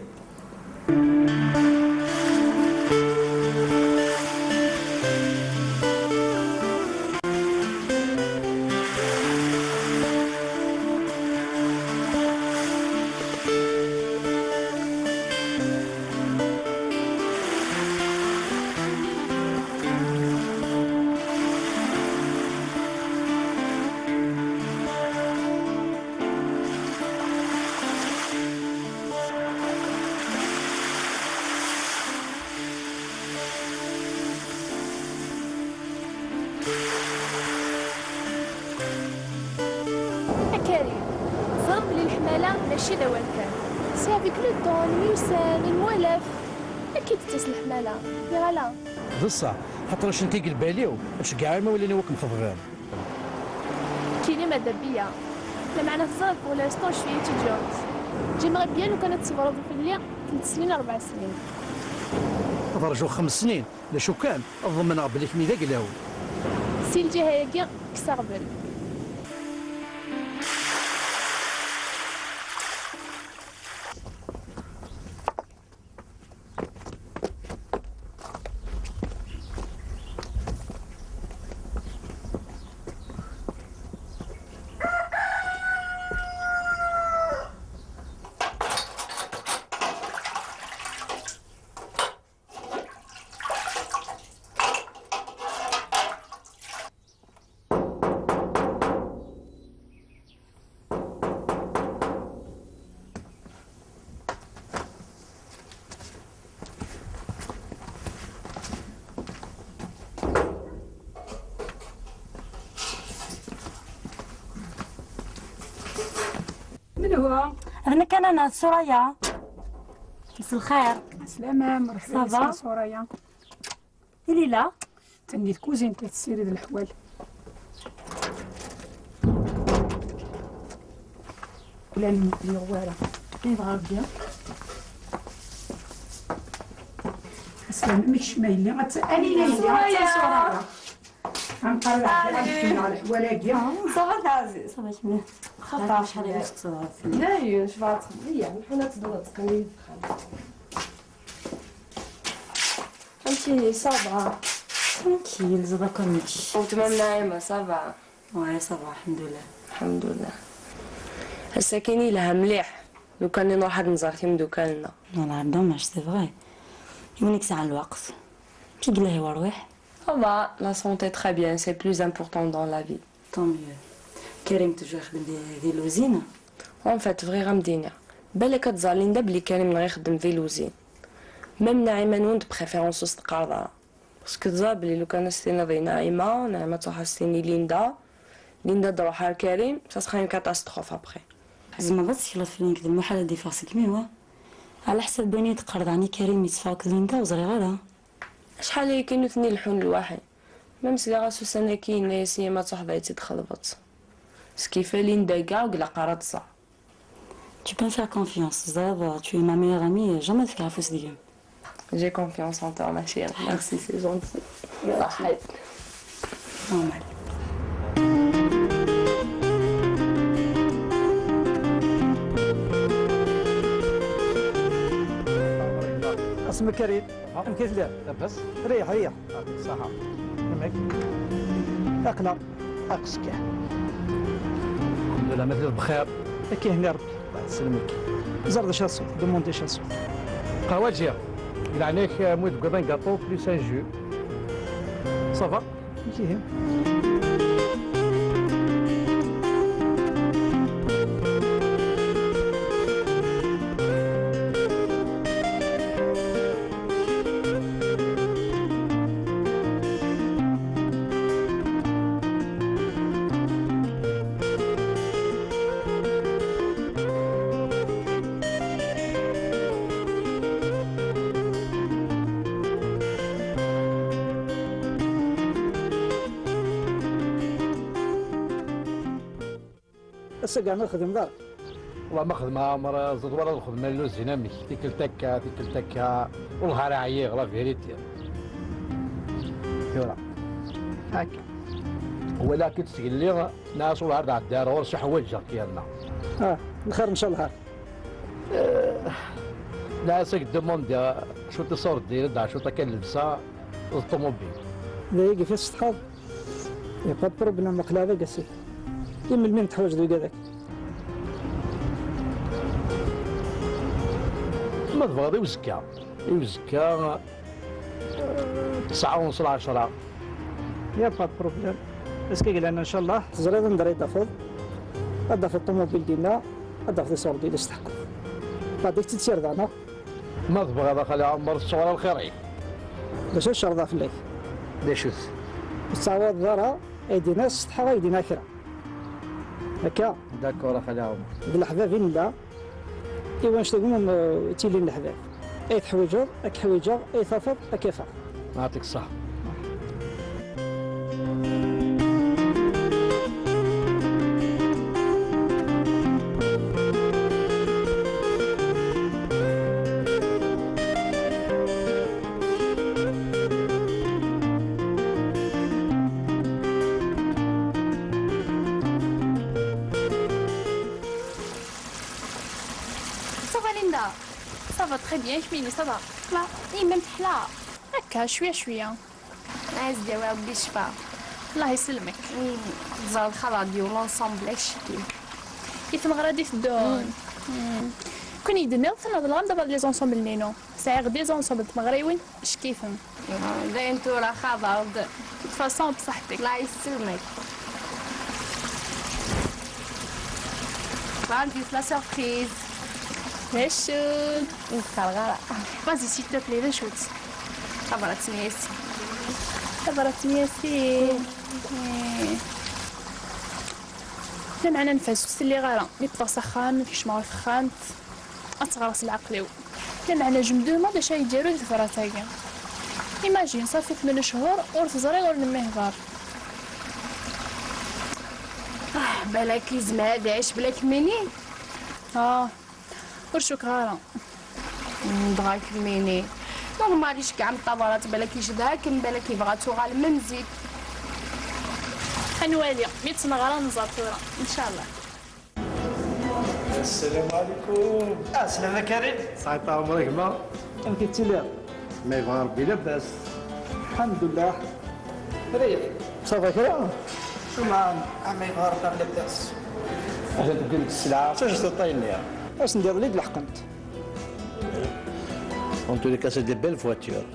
A Karim, ẓer belli leḥmala mačči d awal kan. C'est avec le temps, nemyussan, nwalaf. Akka i d-tettas leḥmala, neɣ ala? D ṣṣeḥ, xaṭer acentig lbal-iw, ad ceggɛeɣ imawlan-iw ad kem-xeḍben. Kili madda Biya. Lameɛna teẓriḍ, pour l'instant, je suis étudiante. J'aimerais bien lukan ad tṣebreḍ fell-i telt snin, rebɛ snin. Ad rjuɣ xems snin, d acu kan, ad ḍemneɣ belli kemm d aglaw. Si Di lǧiha-agi, kkes aɣbel. من هو؟ هذا كان أنا، سوريا. مساء الخير. السلامة، مرحبا. Ça va؟ سوريا. Lila. Tenni tkuzint tessirid leḥwal. Wala n-, n-, wara. Yebɣa Rebbi. Aslam, amek ma yelli? Anina yelli? Suraya. Anqar leḥwal-agi. Ça va, Tazi? Ça va, kemmi? Xaṭer. Acḥal ay teqṣeḍ ɣef-, dayen, cebɛet, iya, nḥuna tedwat, qim yid-, Anti, ça va? Tranquille, ça va comme je. Weltma-m Naɛima, ça va? Ouais, ça va, الحمد لله. الحمد لله. Ass-agi yelha mliḥ. Lukan i nruḥ ad nẓer timeddukal-nneɣ. Voilà, dommage, c'est vrai. Yiwen i yesɛan lweqt. Amek i yella warwiḥ? Ça va, la santé très bien, c'est plus important dans la vie. Tant mieux. Karim toujours ixeddem di, di l'usine? En fait, bɣiɣ ad m-d-iniɣ. Balak ad tẓer Linda belli Karim-nneɣ ixeddem di l'usine. Même Naɛima-nwen de préférence ur s-teqqareḍ ara. Parce que teẓra belli lukan ad s-tiniḍ i Naɛima, Naɛima ad truḥ ad s-tini Linda, Linda ad d-truḥ ar Karim, ça sera une catastrophe après. Tzemreḍ ad tettekleḍ fell-i, nekk d lmuḥal ad d-iffeɣ seg-m, wa? Ɛla ḥsab wayen i d-teqqareḍ, ɛni Karim yetteffeɣ akked Linda? Ur ẓriɣ ara. Acḥal ayagi nutni leḥḥun lwaḥi. Même sliɣ-as ussan-agi yenna-yas i yemma ad truḥeḍ ad tt-id-txeḍbeḍ. Skifa Linda-ga ur ilaq ara ad tẓer. Tu peux me faire confiance. Teẓriḍ, tu es ma meilleure amie, jamais ad fkeɣ afus deg-m. J'ai confiance en toi, ma chérie. Merci, c'est gentil. Raḥet. Normal. Asmi Karim, amek i telliḍ? Labas. Riḥ, riḥ. Ṣaḥa. Amek? Aql-aɣ. Aqs kan. الحمد لله، ma telliḍ bxir. Akka, henni Rebbi. Allah yesselmek. Ẓer d acu ad tesweḍ, demande d acu ad tesweḍ. Qahwa ǧiɣ. Di leɛnaya-k, euh, mu deg waḍan gâteau plus un jus. Ça va? Amek ihi? Ass-agi ur txeddmeḍ ara? Wa ma xedmeɣ, ɛmer, ẓid wara lxedma n luzin amek, tikkelt akka, tikkelt akka, wellah ara ɛyiɣ, la vérité. Tura. Akka. Walaɣ-k-id sgelli, nɛas wellah ar d-ɛeddi ar ɣur-s, uḥwaǧeɣ-k yerna. Ah, lxir ncallah. Eh, nɛas ad k-demandiɣ cwiṭ iṣurdiyen, ad d-aɣeɣ cwiṭ akka n llebsa d ṭumubil. D ayagi i tessetḥaḍ? Y a pas de problème, aql-aɣ deg asif. I melmi i teḥwaǧeḍ wigad-agi? Ma tebɣiḍ i uzekka. I uzekka, tesɛa ɣur-s lɛecṛa. Y a pas de problème. Azekka yelhan, ncallah. Teẓriḍ anda ara yi-d-tafeḍ? Ad d-tafeḍ ṭumubil dinna, ad d-tafeḍ iṣurdiyen i testeḥqeḍ. Baɛd ad k-tt-id-ssirdeɣ, neɣ? Ma tebɣiḍ a xali Ɛmer, tesɛuḍ lxir-ik. D acu i cerḍeɣ fell-ak? D acu-t? Ur tettɛawadeḍ ara aydi-nni ad setḥaɣ aydi-nni kra. Akka? D'accord a xali Ɛmer. D leḥbab i nella. I wanect-agi umi ttilin leḥbab. Ay teḥwiǧeḍ, ad k-ḥwiǧeɣ, ay tafeḍ, ad k-afeɣ. Yeɛṭik ṣṣeḥḥa. Ça va très bien, kemmini, ça va? Teḥla, i même teḥla. Akka, cwiya, cwiya. Ɛziz, yawi Ṛebbi ccfa. Allah yesselmek. Mm, tẓer lxaḍer d yiwen l'ensemble, acki. I tmeɣra d iteddun. Mm. Kun i d-tenniḍ, tenniḍ lɣam d les ensembles-nni. Sɛiɣ des ensembles n tmeɣriwin, ickifen. Ah, dayen tura xaḍer-d. De toute façon, bṣaḥ-tek. Allah yesselmek. Bɣan di la surprise. D acu? Ur qqareɣ ara. Vas-y, s'il te plaît, d acu-tt? Tabrat n Yasin. Tabrat n Yasin. Eh. Lameɛna nfas ur s-lliɣ ara. Mi wwḍeɣ s axxam, kecmeɣ ɣer texxamt, ad teɣreɣ s leɛqel-iw. Lameɛna je me demande acu ay yettru di tebrat-agi. Imagine, ṣafi tmanya cchur ur teẓri, ur nemmi hḍer. Ah, balak yezmer ad iɛic bla kemmini? Ah, ur cukkeɣ ara. Mm, dɣa kemmini. Normal, iceggeɛ am ṭṭabarat, balak icedha-kem, balak yebɣa ad tuɣalem am zik. Ad nwali, mi tt-neɣra ad nẓer tura, ncallah. السلام عليكم. Ah, slama Karim. Sɛiṭ ɛemr a gma. Amek i tettiliḍ? Ma yebɣa Rebbi labas. Lḥemdullah. Rriɣ. Ça va kra? Cuma, ama yebɣa Rebbi labas. Atan tewwi-d sselɛa, d acu teṭṭay-nni? Ass n diḍelli d-leḥqent. En tous les cas, c'est des belles voitures.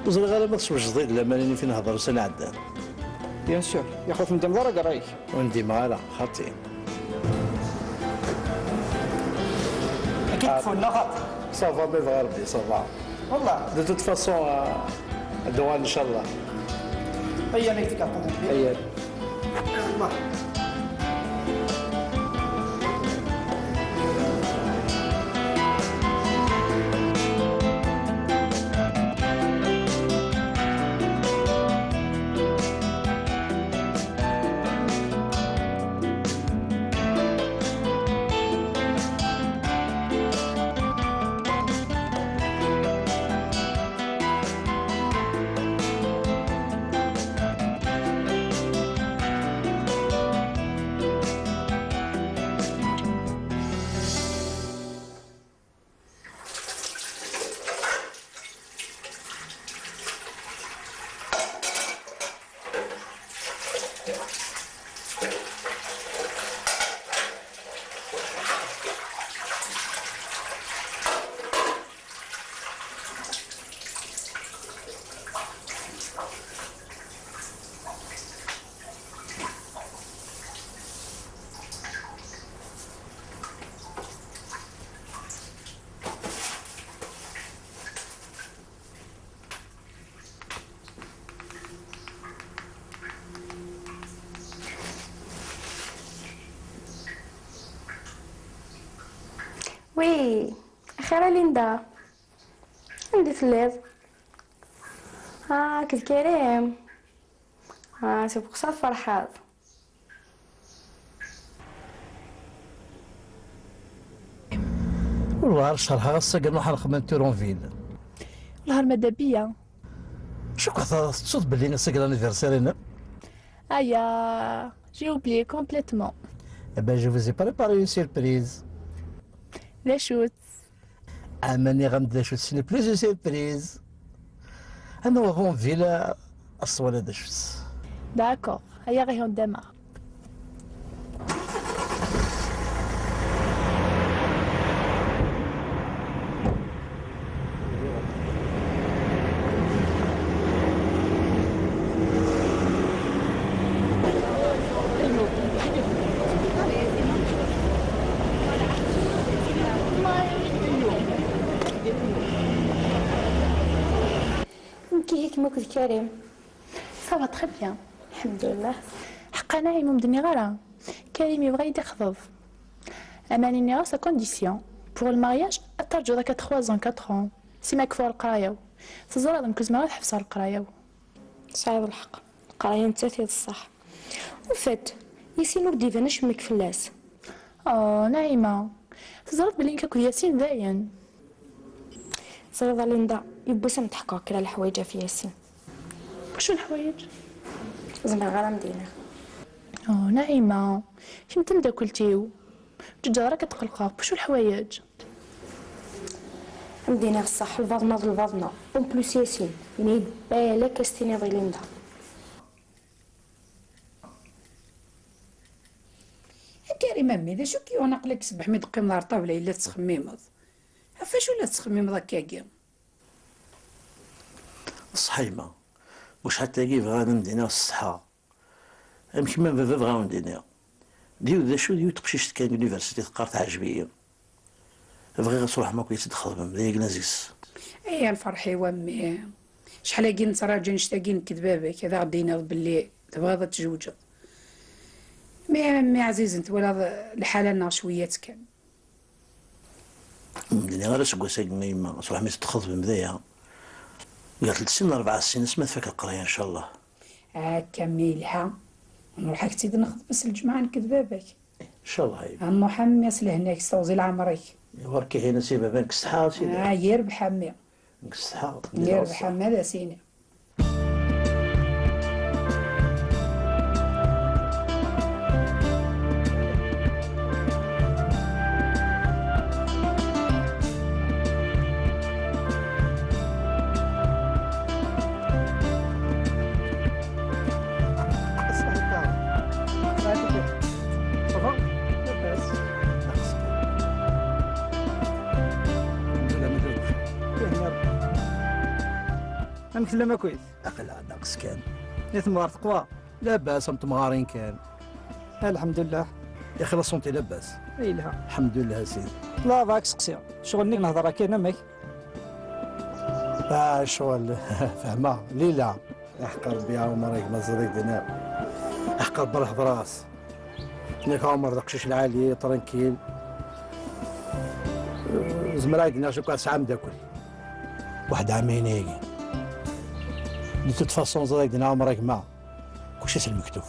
Ur ẓriɣ ara ma teswejdeḍ-d laman-nni fi nehder ussan iɛeddan. Bien sûr, yaxut ur ndimeḍ ara deg ṛṛay-ik. Ur ndimeɣ ara, xaṭi. Akka i d-teffun, neɣ xaṭi? Ça va, ma yebɣa Rebbi, ça va. Wallah. De toute façon, euh, ad d-uɣal, ncallah. Ayya, ma yefka Rebbi. Ayya. Allah. Oui, axir a Linda. Anda telliḍ? Ah, akked Karim. Ah, c'est pour ça tferḥeḍ. Ur bɣiɣ ara cerḥeɣ ass-agi, nruḥ ad nexdem une tour en ville. Wellah ar ma d abeyya. Cukkeɣ tettuḍ belli ass-agi d l'anniversaire-inem. Aya, j'ai oublié complètement. Eh ben, je vous ai préparé une surprise. D acu-tt? Ama nniɣ-am-d d acu-tt, ce n'est plus une surprise. Ad naweḍ en ville, ad s-twaliḍ d acu-tt. D'accord, aya ɣihi on démarre. Nekk ihi kemm akked Karim. Ça va très bien. Lḥemdullah. Ḥeqqa Naɛima, ur m-d-nniɣ ara. Karim yebɣa ad yi-d-ixḍeb. Aman nniɣ-as à condition, pour le mariage, ad terǧuḍ akka trois ans, quatre ans. Si ma kfuɣ leqraya-w. Teẓriḍ, nekk ur zmireɣ ad ḥebseɣ leqraya-w. Tesɛiḍ lḥeqq. Leqraya nettat i d ṣṣeḥ. Au fait, Yasin ur d-iban acemma fell-as. Oh, Naɛima. Teẓriḍ belli nekk akked Yasin dayen. Teẓriḍ a Linda, yiwwas ad m-d-ḥkuɣ kra leḥwayeǧ ɣef Yasin. Acu leḥwayeǧ? Ur zmireɣ ara ad m-d-iniɣ. Oh, Naɛima, kemm d tameddakelt-iw. Ur ǧǧiɣ ara ad k-tqelqeɣ. Acu leḥwayeǧ? Am d-iniɣ ṣṣeḥ, lbaḍna d lbaḍna. En plus, Yasin, yenna-yi-d balak ad s-tiniḍ i Linda. A Karim, a mmi, d acu k-yuɣen? Aql-ak ṣṣbeḥ mi d-teqqimeḍ ar ṭṭabla yella tettxemmimeḍ. Ɣef wacu la tettxemmimeḍ akkagi? Ṣṣeḥ a yemma, wacḥal tagi bɣiɣ ad am-d-iniɣ ṣṣeḥḥa. Am kemm am baba bɣiɣ ad am-d-iniɣ. D yiwet d acu, d yiwet teqcict kan deg l'université teqqar teɛjeb-iyi. Bɣiɣ ad truḥem akk ad tt-id-txedmem, d ayagi n azis. Ay a lferḥ-iw a mmi. Acḥal-agi nettraǧu annect-agi nekk d baba-k, ad aɣ-d-tiniḍ belli tebɣiḍ ad tjewǧeḍ. Mi a mmi ɛzizen twalaḍ lḥala-nneɣ cwiya-tt kan. Ur d-nniɣ ara seg wass-agi a yemma, truḥem ad tt-id-txedmem d aya. Gar telt snin, rebɛa snin, asmi ad tfak leqraya, ncallah. Akka a mmi yelha. Nruḥ ad k-tt-id-nexdem ass n lǧemɛa nekk d baba-k. Ncallah a yemma. A nruḥ a mmi, s lehna-k, s teɣzi n leɛmer-ik. Ɣur-k ihi a si baba, nekk setḥaɣ a sidi. Ah, yirbeḥ a mmi. Nekk setḥaɣ. Yirbeḥ a mmi, ad as-iniɣ. Ça va? لاباس. الحمد لله، مزال بخير. يا هنا ربي. أمك تلام أكويس؟ أقل ناقص كان. يا ثم غار تقوى؟ لاباس، أم تمغارين كان. الحمد لله. يا أخي، لا سونتي لاباس؟ إي لها. الحمد لله سيدي. لا، باك سقسي. شغل نهضر كاين أمك؟ آه، شغل. فهمة. ليلى. أحقر بيها عمرك ما زريت هنا. أحقر برح براس. هناك عمر ذاك شيش العالي، ترانكيل. زمرا يدنا شو كاس عام داكل. واحد عامين هيك. De toute façon زرا يدنا عمرك ما. كلشي في المكتوب.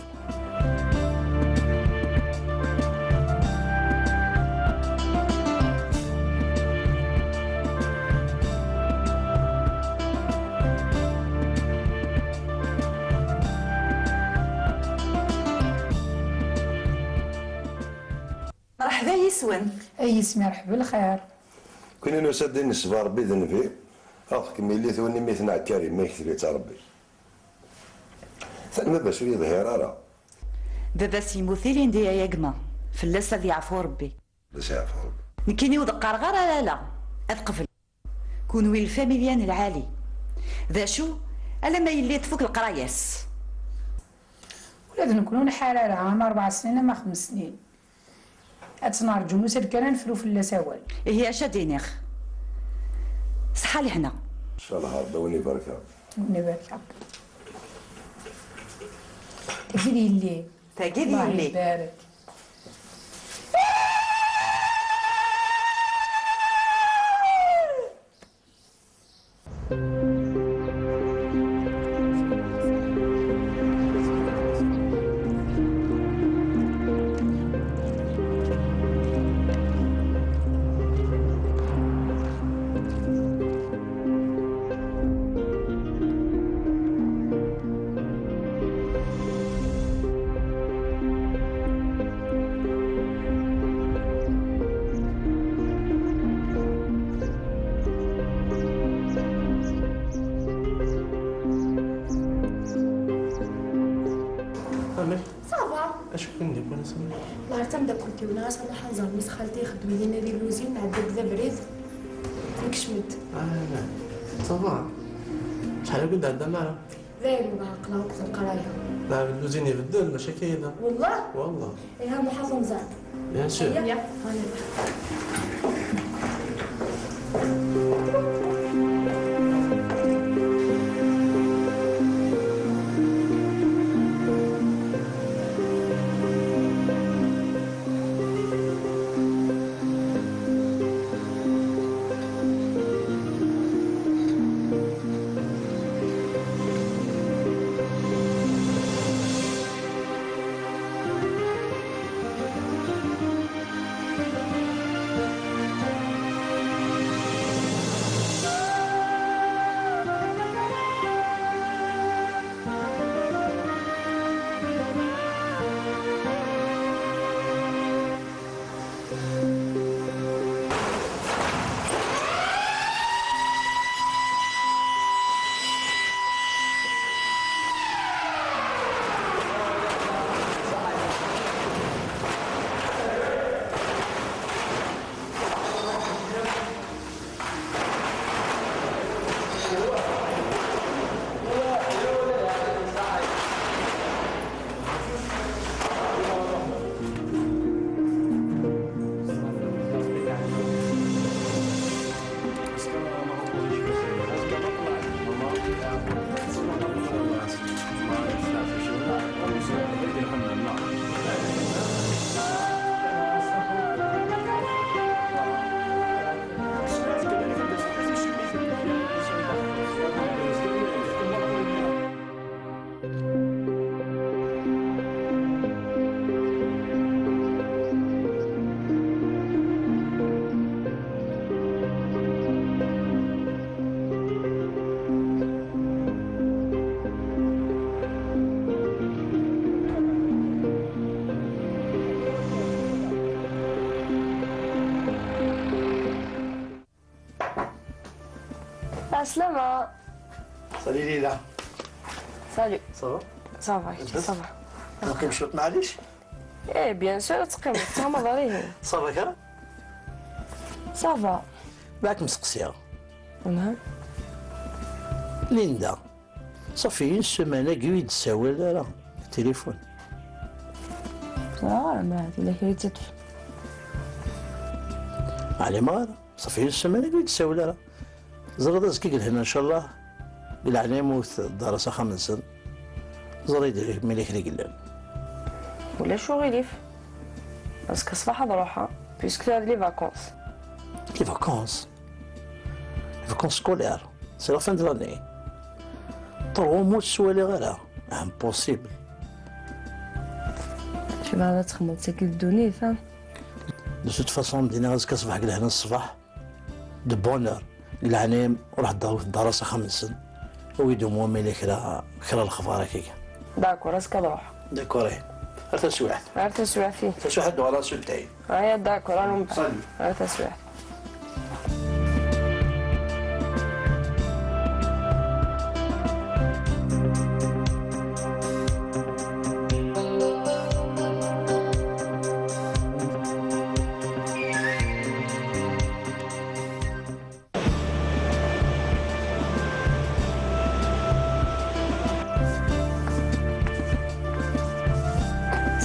مرحبا يسون. أي اسم، مرحبا بالخير. كنا نسد نسبة ربي ذنبي. أخ كميلي ثوني ميت نعكاري ما يكتب يا ربي. Atan baba-s ur yeḍhir ara. Baba-s yemmut ilindi ay a gma. Fell-as ad yeɛfu Rebbi. Ad as-yeɛfu Rebbi. Nekkini ur d-qqareɣ ara lala. Ad qebleɣ. Kunwi lfamilya n lɛali. D acu? Alamma yelli tfuk leqraya-s. Ula d nekkni ur nḥar ara, ama rebɛa snin ama xems snin. Ad tt-nerǧu, nusa-d kan ad nefru fell-as awal. Ihi acu ad d-iniɣ? Ṣṣeḥḥa lehna. Ncallah Rebbi a wen-ibarek. A wen-ibarek Rebbi. Tagi d yelli. Tagi d yelli. Allah ibarek. Amek? Ça va. Acu kan di-wen ass-a? Nehder d tameddakelt-iw, nniɣ-as ad nruḥ ad nẓer mmi-s xalti ixeddem dinna di lluzin, nɛedda-d d abrid, nekcem-d. Ah, ça va. Acḥal akk ur d-tɛeddam ara? Dayen, ma aql-aɣ akked leqraya. Leɛbed lluzin ibeddel, mačči akka yella. Wellah? Wellah. Ihi, nruḥ ad t-nẓer. Bien sûr. Yya, allez. Slama. Salut Lila. Salut. Ça va? Ça va, ça va. Nqim cwiṭ, maɛlic? Eh, bien sûr, ad teqqimeḍ, tettɣamaḍ ar ihi. Ça va kra? Ça va. Baɛk mseqsiɣ. Linda, ça fait une semaine-agi ur yi-d-tessawal ara téléphone. Ẓriɣ ara, ma tella kra i tt-iṭṭfen. Ɛlimeɣ ara. Ça fait une semaine-agi ur yi-d-tessawal ara. Ẓriɣ azekka deg lehna, ncallah, deg leɛnaya-m ur teddi ara s axxam-nsen. Ẓer-iyi-d ma yella kra i yellan. Ulac uɣilif. Azekka ṣṣbeḥ ad ruḥeɣ, puisque tura d les vacances. Les vacances? Les vacances scolaires. C'est la fin de l'année. Trois mois ur tt-ttwaliɣ ara. Impossible. Acu ara txedmeḍ, tagi d ddunit, ha? De toute façon, m-d-iniɣ azekka ṣṣbeḥ deg lehna ṣṣbeḥ. De bonne heure. Deg leɛnaya-m, ruḥ d-, d-, ar s axxam-nsen. Awi-d au moins ma yella kra, kra lexbar akka. D'accord, azekka ad ruḥeɣ. D'accord, eh. Ar taswiɛt. Ar taswiɛt, ih. Taswiɛt ad d-uɣaleɣ s uddayen. Aya, d'accord, ar umbeɛd. Salut. Ar taswiɛt.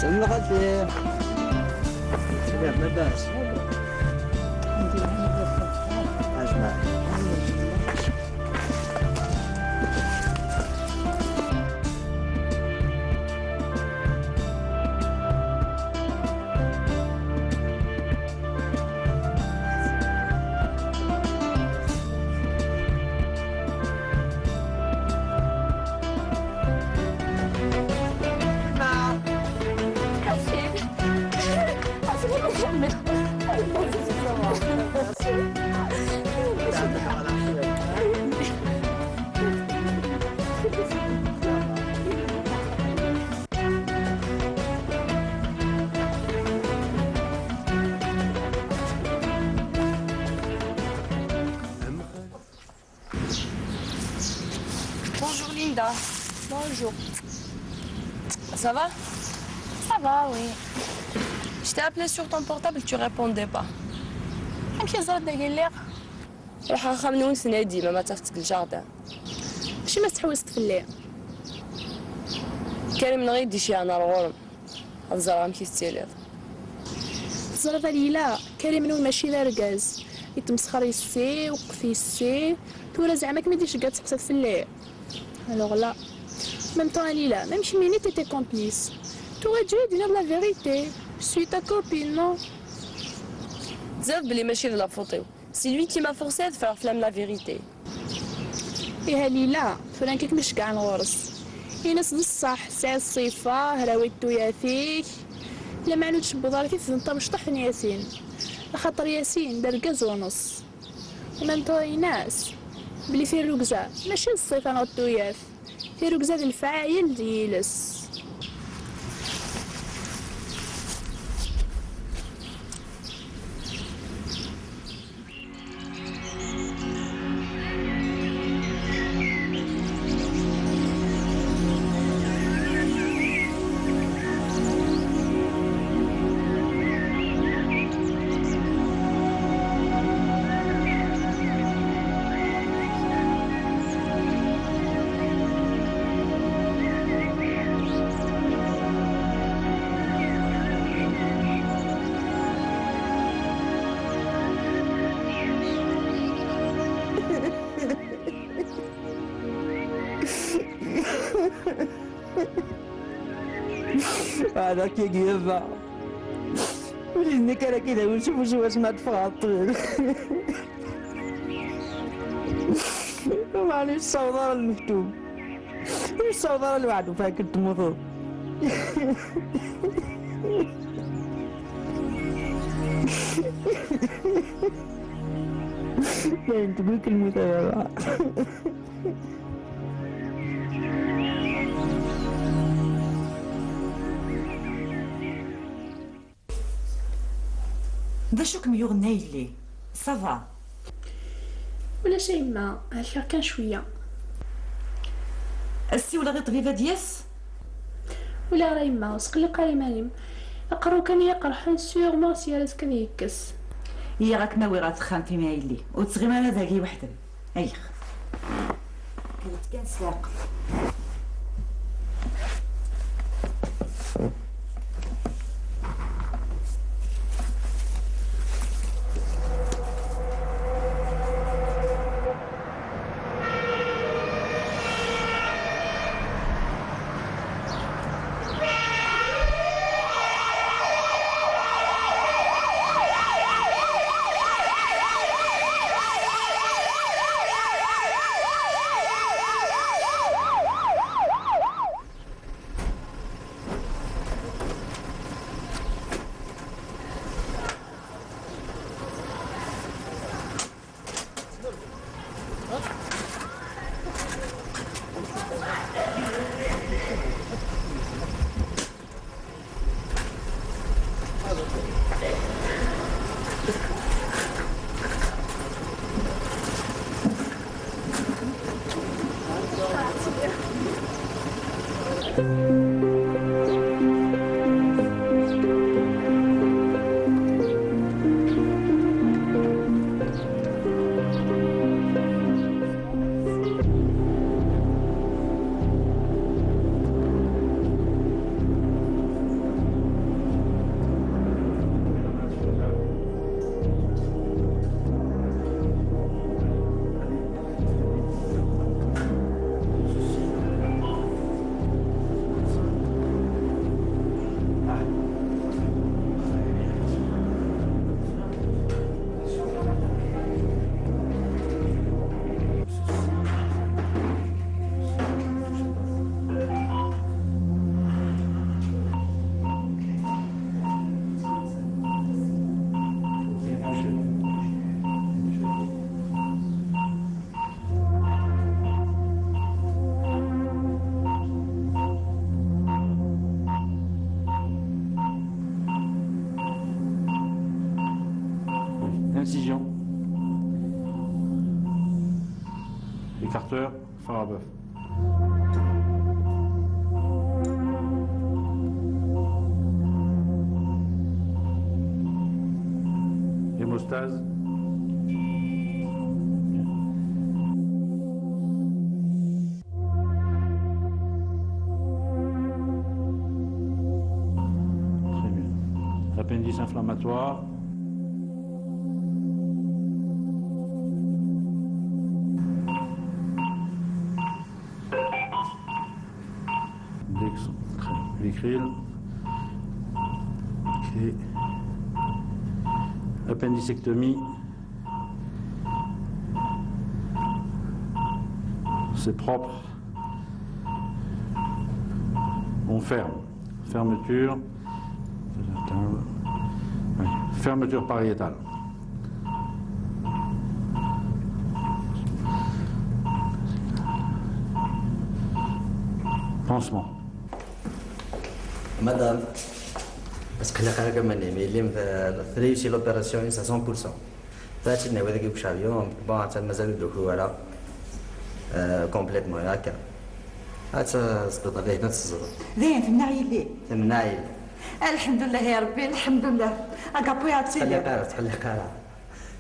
سلم خالتي. سلام، لاباس؟ الحمد لله، لاباس. عاش معاك. Bonjour Linda. Bonjour. Ça va? Ça va, oui. Je t'ai appelé sur ton portable, tu répondais pas. Amek i teẓriḍ dagi lliɣ? Ruḥ axxam-nwen, tenna-yi-d yemma-m ad taf-d deg ljardin. Acimi i tettḥewwiseḍ fell-i? Karim-nneɣ i d-iceyɛen ar ɣur-m. Ad ẓreɣ amek i tettiliḍ. Teẓriḍ a Lila, Karim-nwen mačči d argaz. Yettmesxer yes-i, weqqet yes-i. Tura zeɛma kem-id-iceggeɛ ad teqsiḍ fell-i? Alors là. En même temps, a Lila, même kemmini t'étais complice. T'aurais dû lui dire la vérité. Je suis ta copine, non? Teẓriḍ belli mačči d la faute-iw. C'est lui qui m'a forcé ad ffreɣ fell-am la vérité. Ihi a Lila, tura nekk ad kem-iceggɛen ɣur-s. Ini-as d ṣṣeḥ, tesɛiḍ ṣṣifa, hrawit tuyat-ik. Lameɛna ur tcewwleḍ ara tifdent tamecṭuḥt n Yasin. Axaṭer Yasin d argaz uneṣ. En même temps, ini-as belli tirrugza mačči d ṣṣifa neɣ d tuyat. Tirrugza d lefɛayel d yiles. هذاك يا قيابة. وليت نكرك إذا وشوف وشو واش ما تفرط. معليش، الصوضار المكتوب. الصوضار الوعد وفاك تموتوا. باين تقول كلمة يا بابا. D acu kem-yuɣen a yelli? Ça va? Ula A yemma, helkeɣ kan cwiya. Ad ssiwleɣ i ṭṭbib ad d-yas? Ula ara yemma, ur sqelliq ara iman-im. Aqerru kan i yi-iqerḥen, swiɣ ma ɣas yar azekka ad yekkes. Iyaɣ ad kem-awiɣ ɣer texxamt-im a yelli, ur tettɣim ara dagi weḥd-m. Ayɣ. Kkret kan s leɛqel. Incision. Écarteur, fer à bœuf. Hémostase. Très bien. Appendice inflammatoire. Dexon-, Vicryl. Ok. Appendicectomie. C'est propre. On ferme. Fermeture. Ouais. Fermeture pariétale. Pansement. Madame, ur tqelliq ara, kemmel, imi tréussi l'opération à cent pour cent. Ad tt-id-nawi dagi deg ucabyu, bon, atan mazal ur d-tuki ara, euh, complètement, akka. Ad tt-tesbeḍ abrid, ad tt-teẓreḍ. Dayen, temneɛ yelli? Temneɛ yelli. Lḥemdullah ya Rebbi, lḥemdullah. Agapu ad tili. Ur ttqelliq ara, ur ttqelliq ara.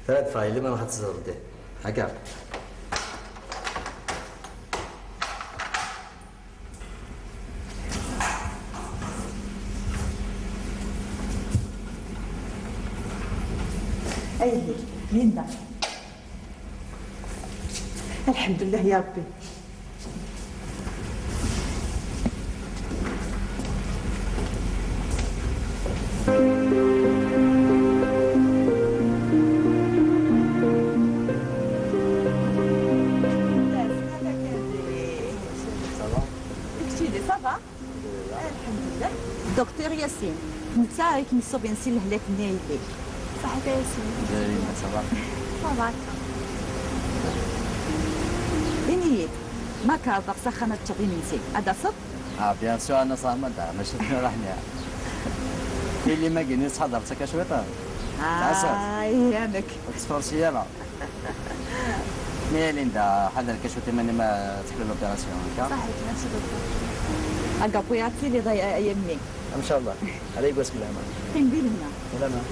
Tura ad ffɣeɣ yelli, ma ad tt-teẓreḍ dihin. Akka. Ay, Linda. Lḥemdullah ya Rebbi. Ça va ? Kečč yid-i, ça va? Alḥemdulillah. Docteur Yasin, netta i kem-iṣuben si lehlak-nni a yelli. Saḥit a Yasin. Zerina, ça va? Ça va akka. Ini-yi-d, ma kerḍeɣ s axxam ad teččeḍ imensi, ad d-taseḍ? Ah, bien sûr, ana ṣaḥma da, mačči d raḥni. Tili ma gini ttḥadaret akka cwiṭ. Ay, amek? Ur tettfursi ara. Mais Linda, ḥader kan cwiṭ iman-im, ad teḥlu l'opération, akka? صحيح، merci beaucoup. Agapuy ad tiliḍ ay, ay, ay a mmi. إن شاء الله. Ala yeggas fell-am. Qqim di lehna. Lehna.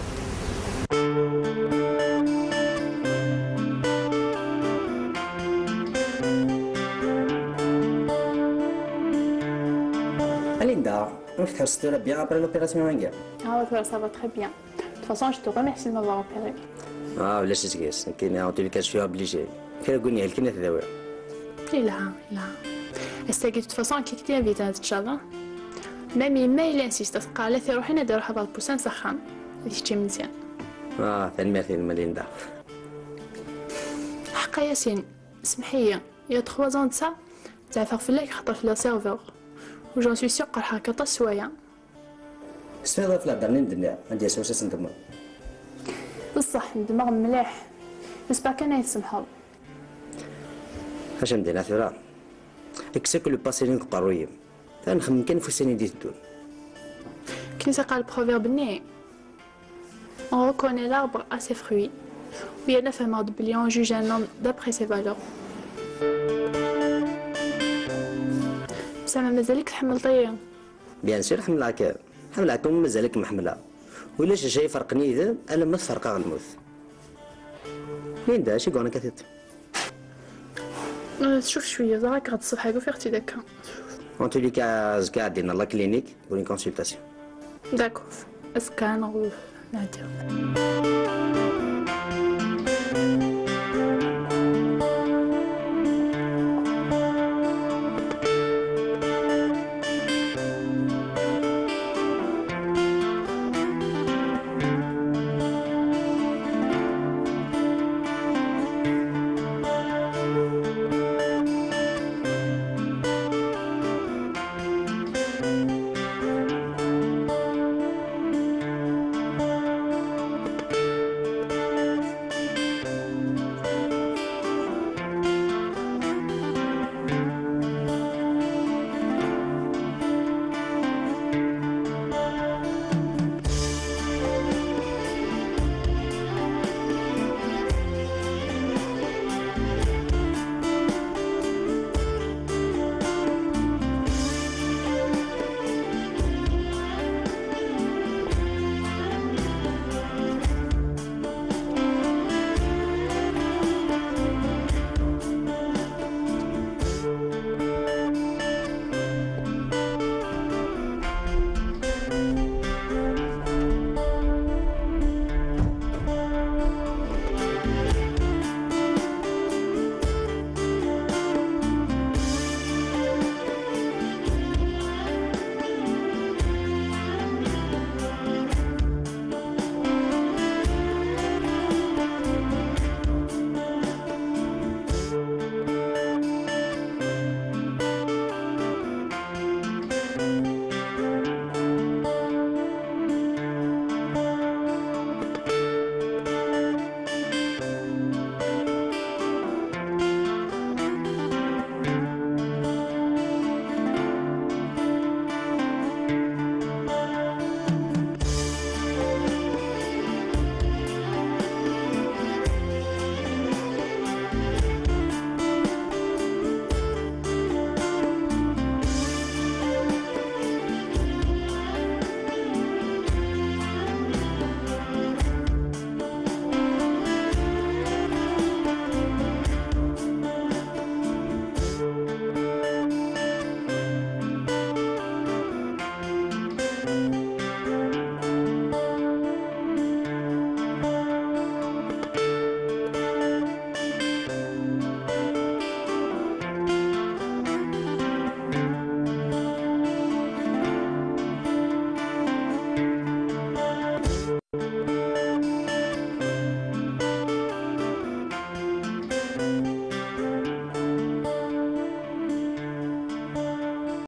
A Linda, amek tḥesseḍ tura, bien après l'opération-agi? Ah ouais, ça va très bien. De toute façon, je te remercie de m'avoir opéré. Ah, ulac aseggas, nekkini, en tout cas, je suis obligé. Kra n win ihelken ad t-dawiɣ. Yelha, yelha. Ass-agi, de toute façon, ad k-invité, inchallah. Même yemma, elle insiste, teqqar la tiruḥin ad iruḥ aḍar pusan s axxam. D kečč i Meziane. Ah, tanemmirt-im a Linda. Ḥqa Yasin, semmeḥ-iyi. Il y a trois ans de ça, zeɛfeɣ fell-ak xaṭer telliḍ serveur. U j'en suis sûr qerḥeɣ-k aṭas s waya. Tesliḍ ɣef lehder-nni n Dnia, ad d-yas wass ad tendmeḍ. Ṣṣeḥ, nedmeɣ mliḥ. J'espère kan ad yi-tsemḥeḍ. Acu am d-iniɣ tura? Kkes akk le passé-nni deg uqerruy-im. Tura nxemmem kan ɣef ussan i d-iteddun. Akken i s-iqqar le proverbe-nni, on reconnaît l'arbre à ses fruits. U yerna fehmeɣ-d belli on juge un homme d'après ses valeurs. Meɛna mazal-ik tḥemmleḍ-iyi? Bien sûr, ḥemmleɣ-k. Ḥemmleɣ-kem, mazal-ik mḥemmleɣ. Ulac d acu iferqen yid-m, alamma tferq-aɣ lmut. Linda, acu i yuɣen akka tiṭ? آه، شوف شوية، ضاعك غد الصبح، قول في أختي ذاك. En tous les cas, azekka ad d-iniɣ la clinique pour une consultation. D'accord. Azekka neɣ nɛeddi.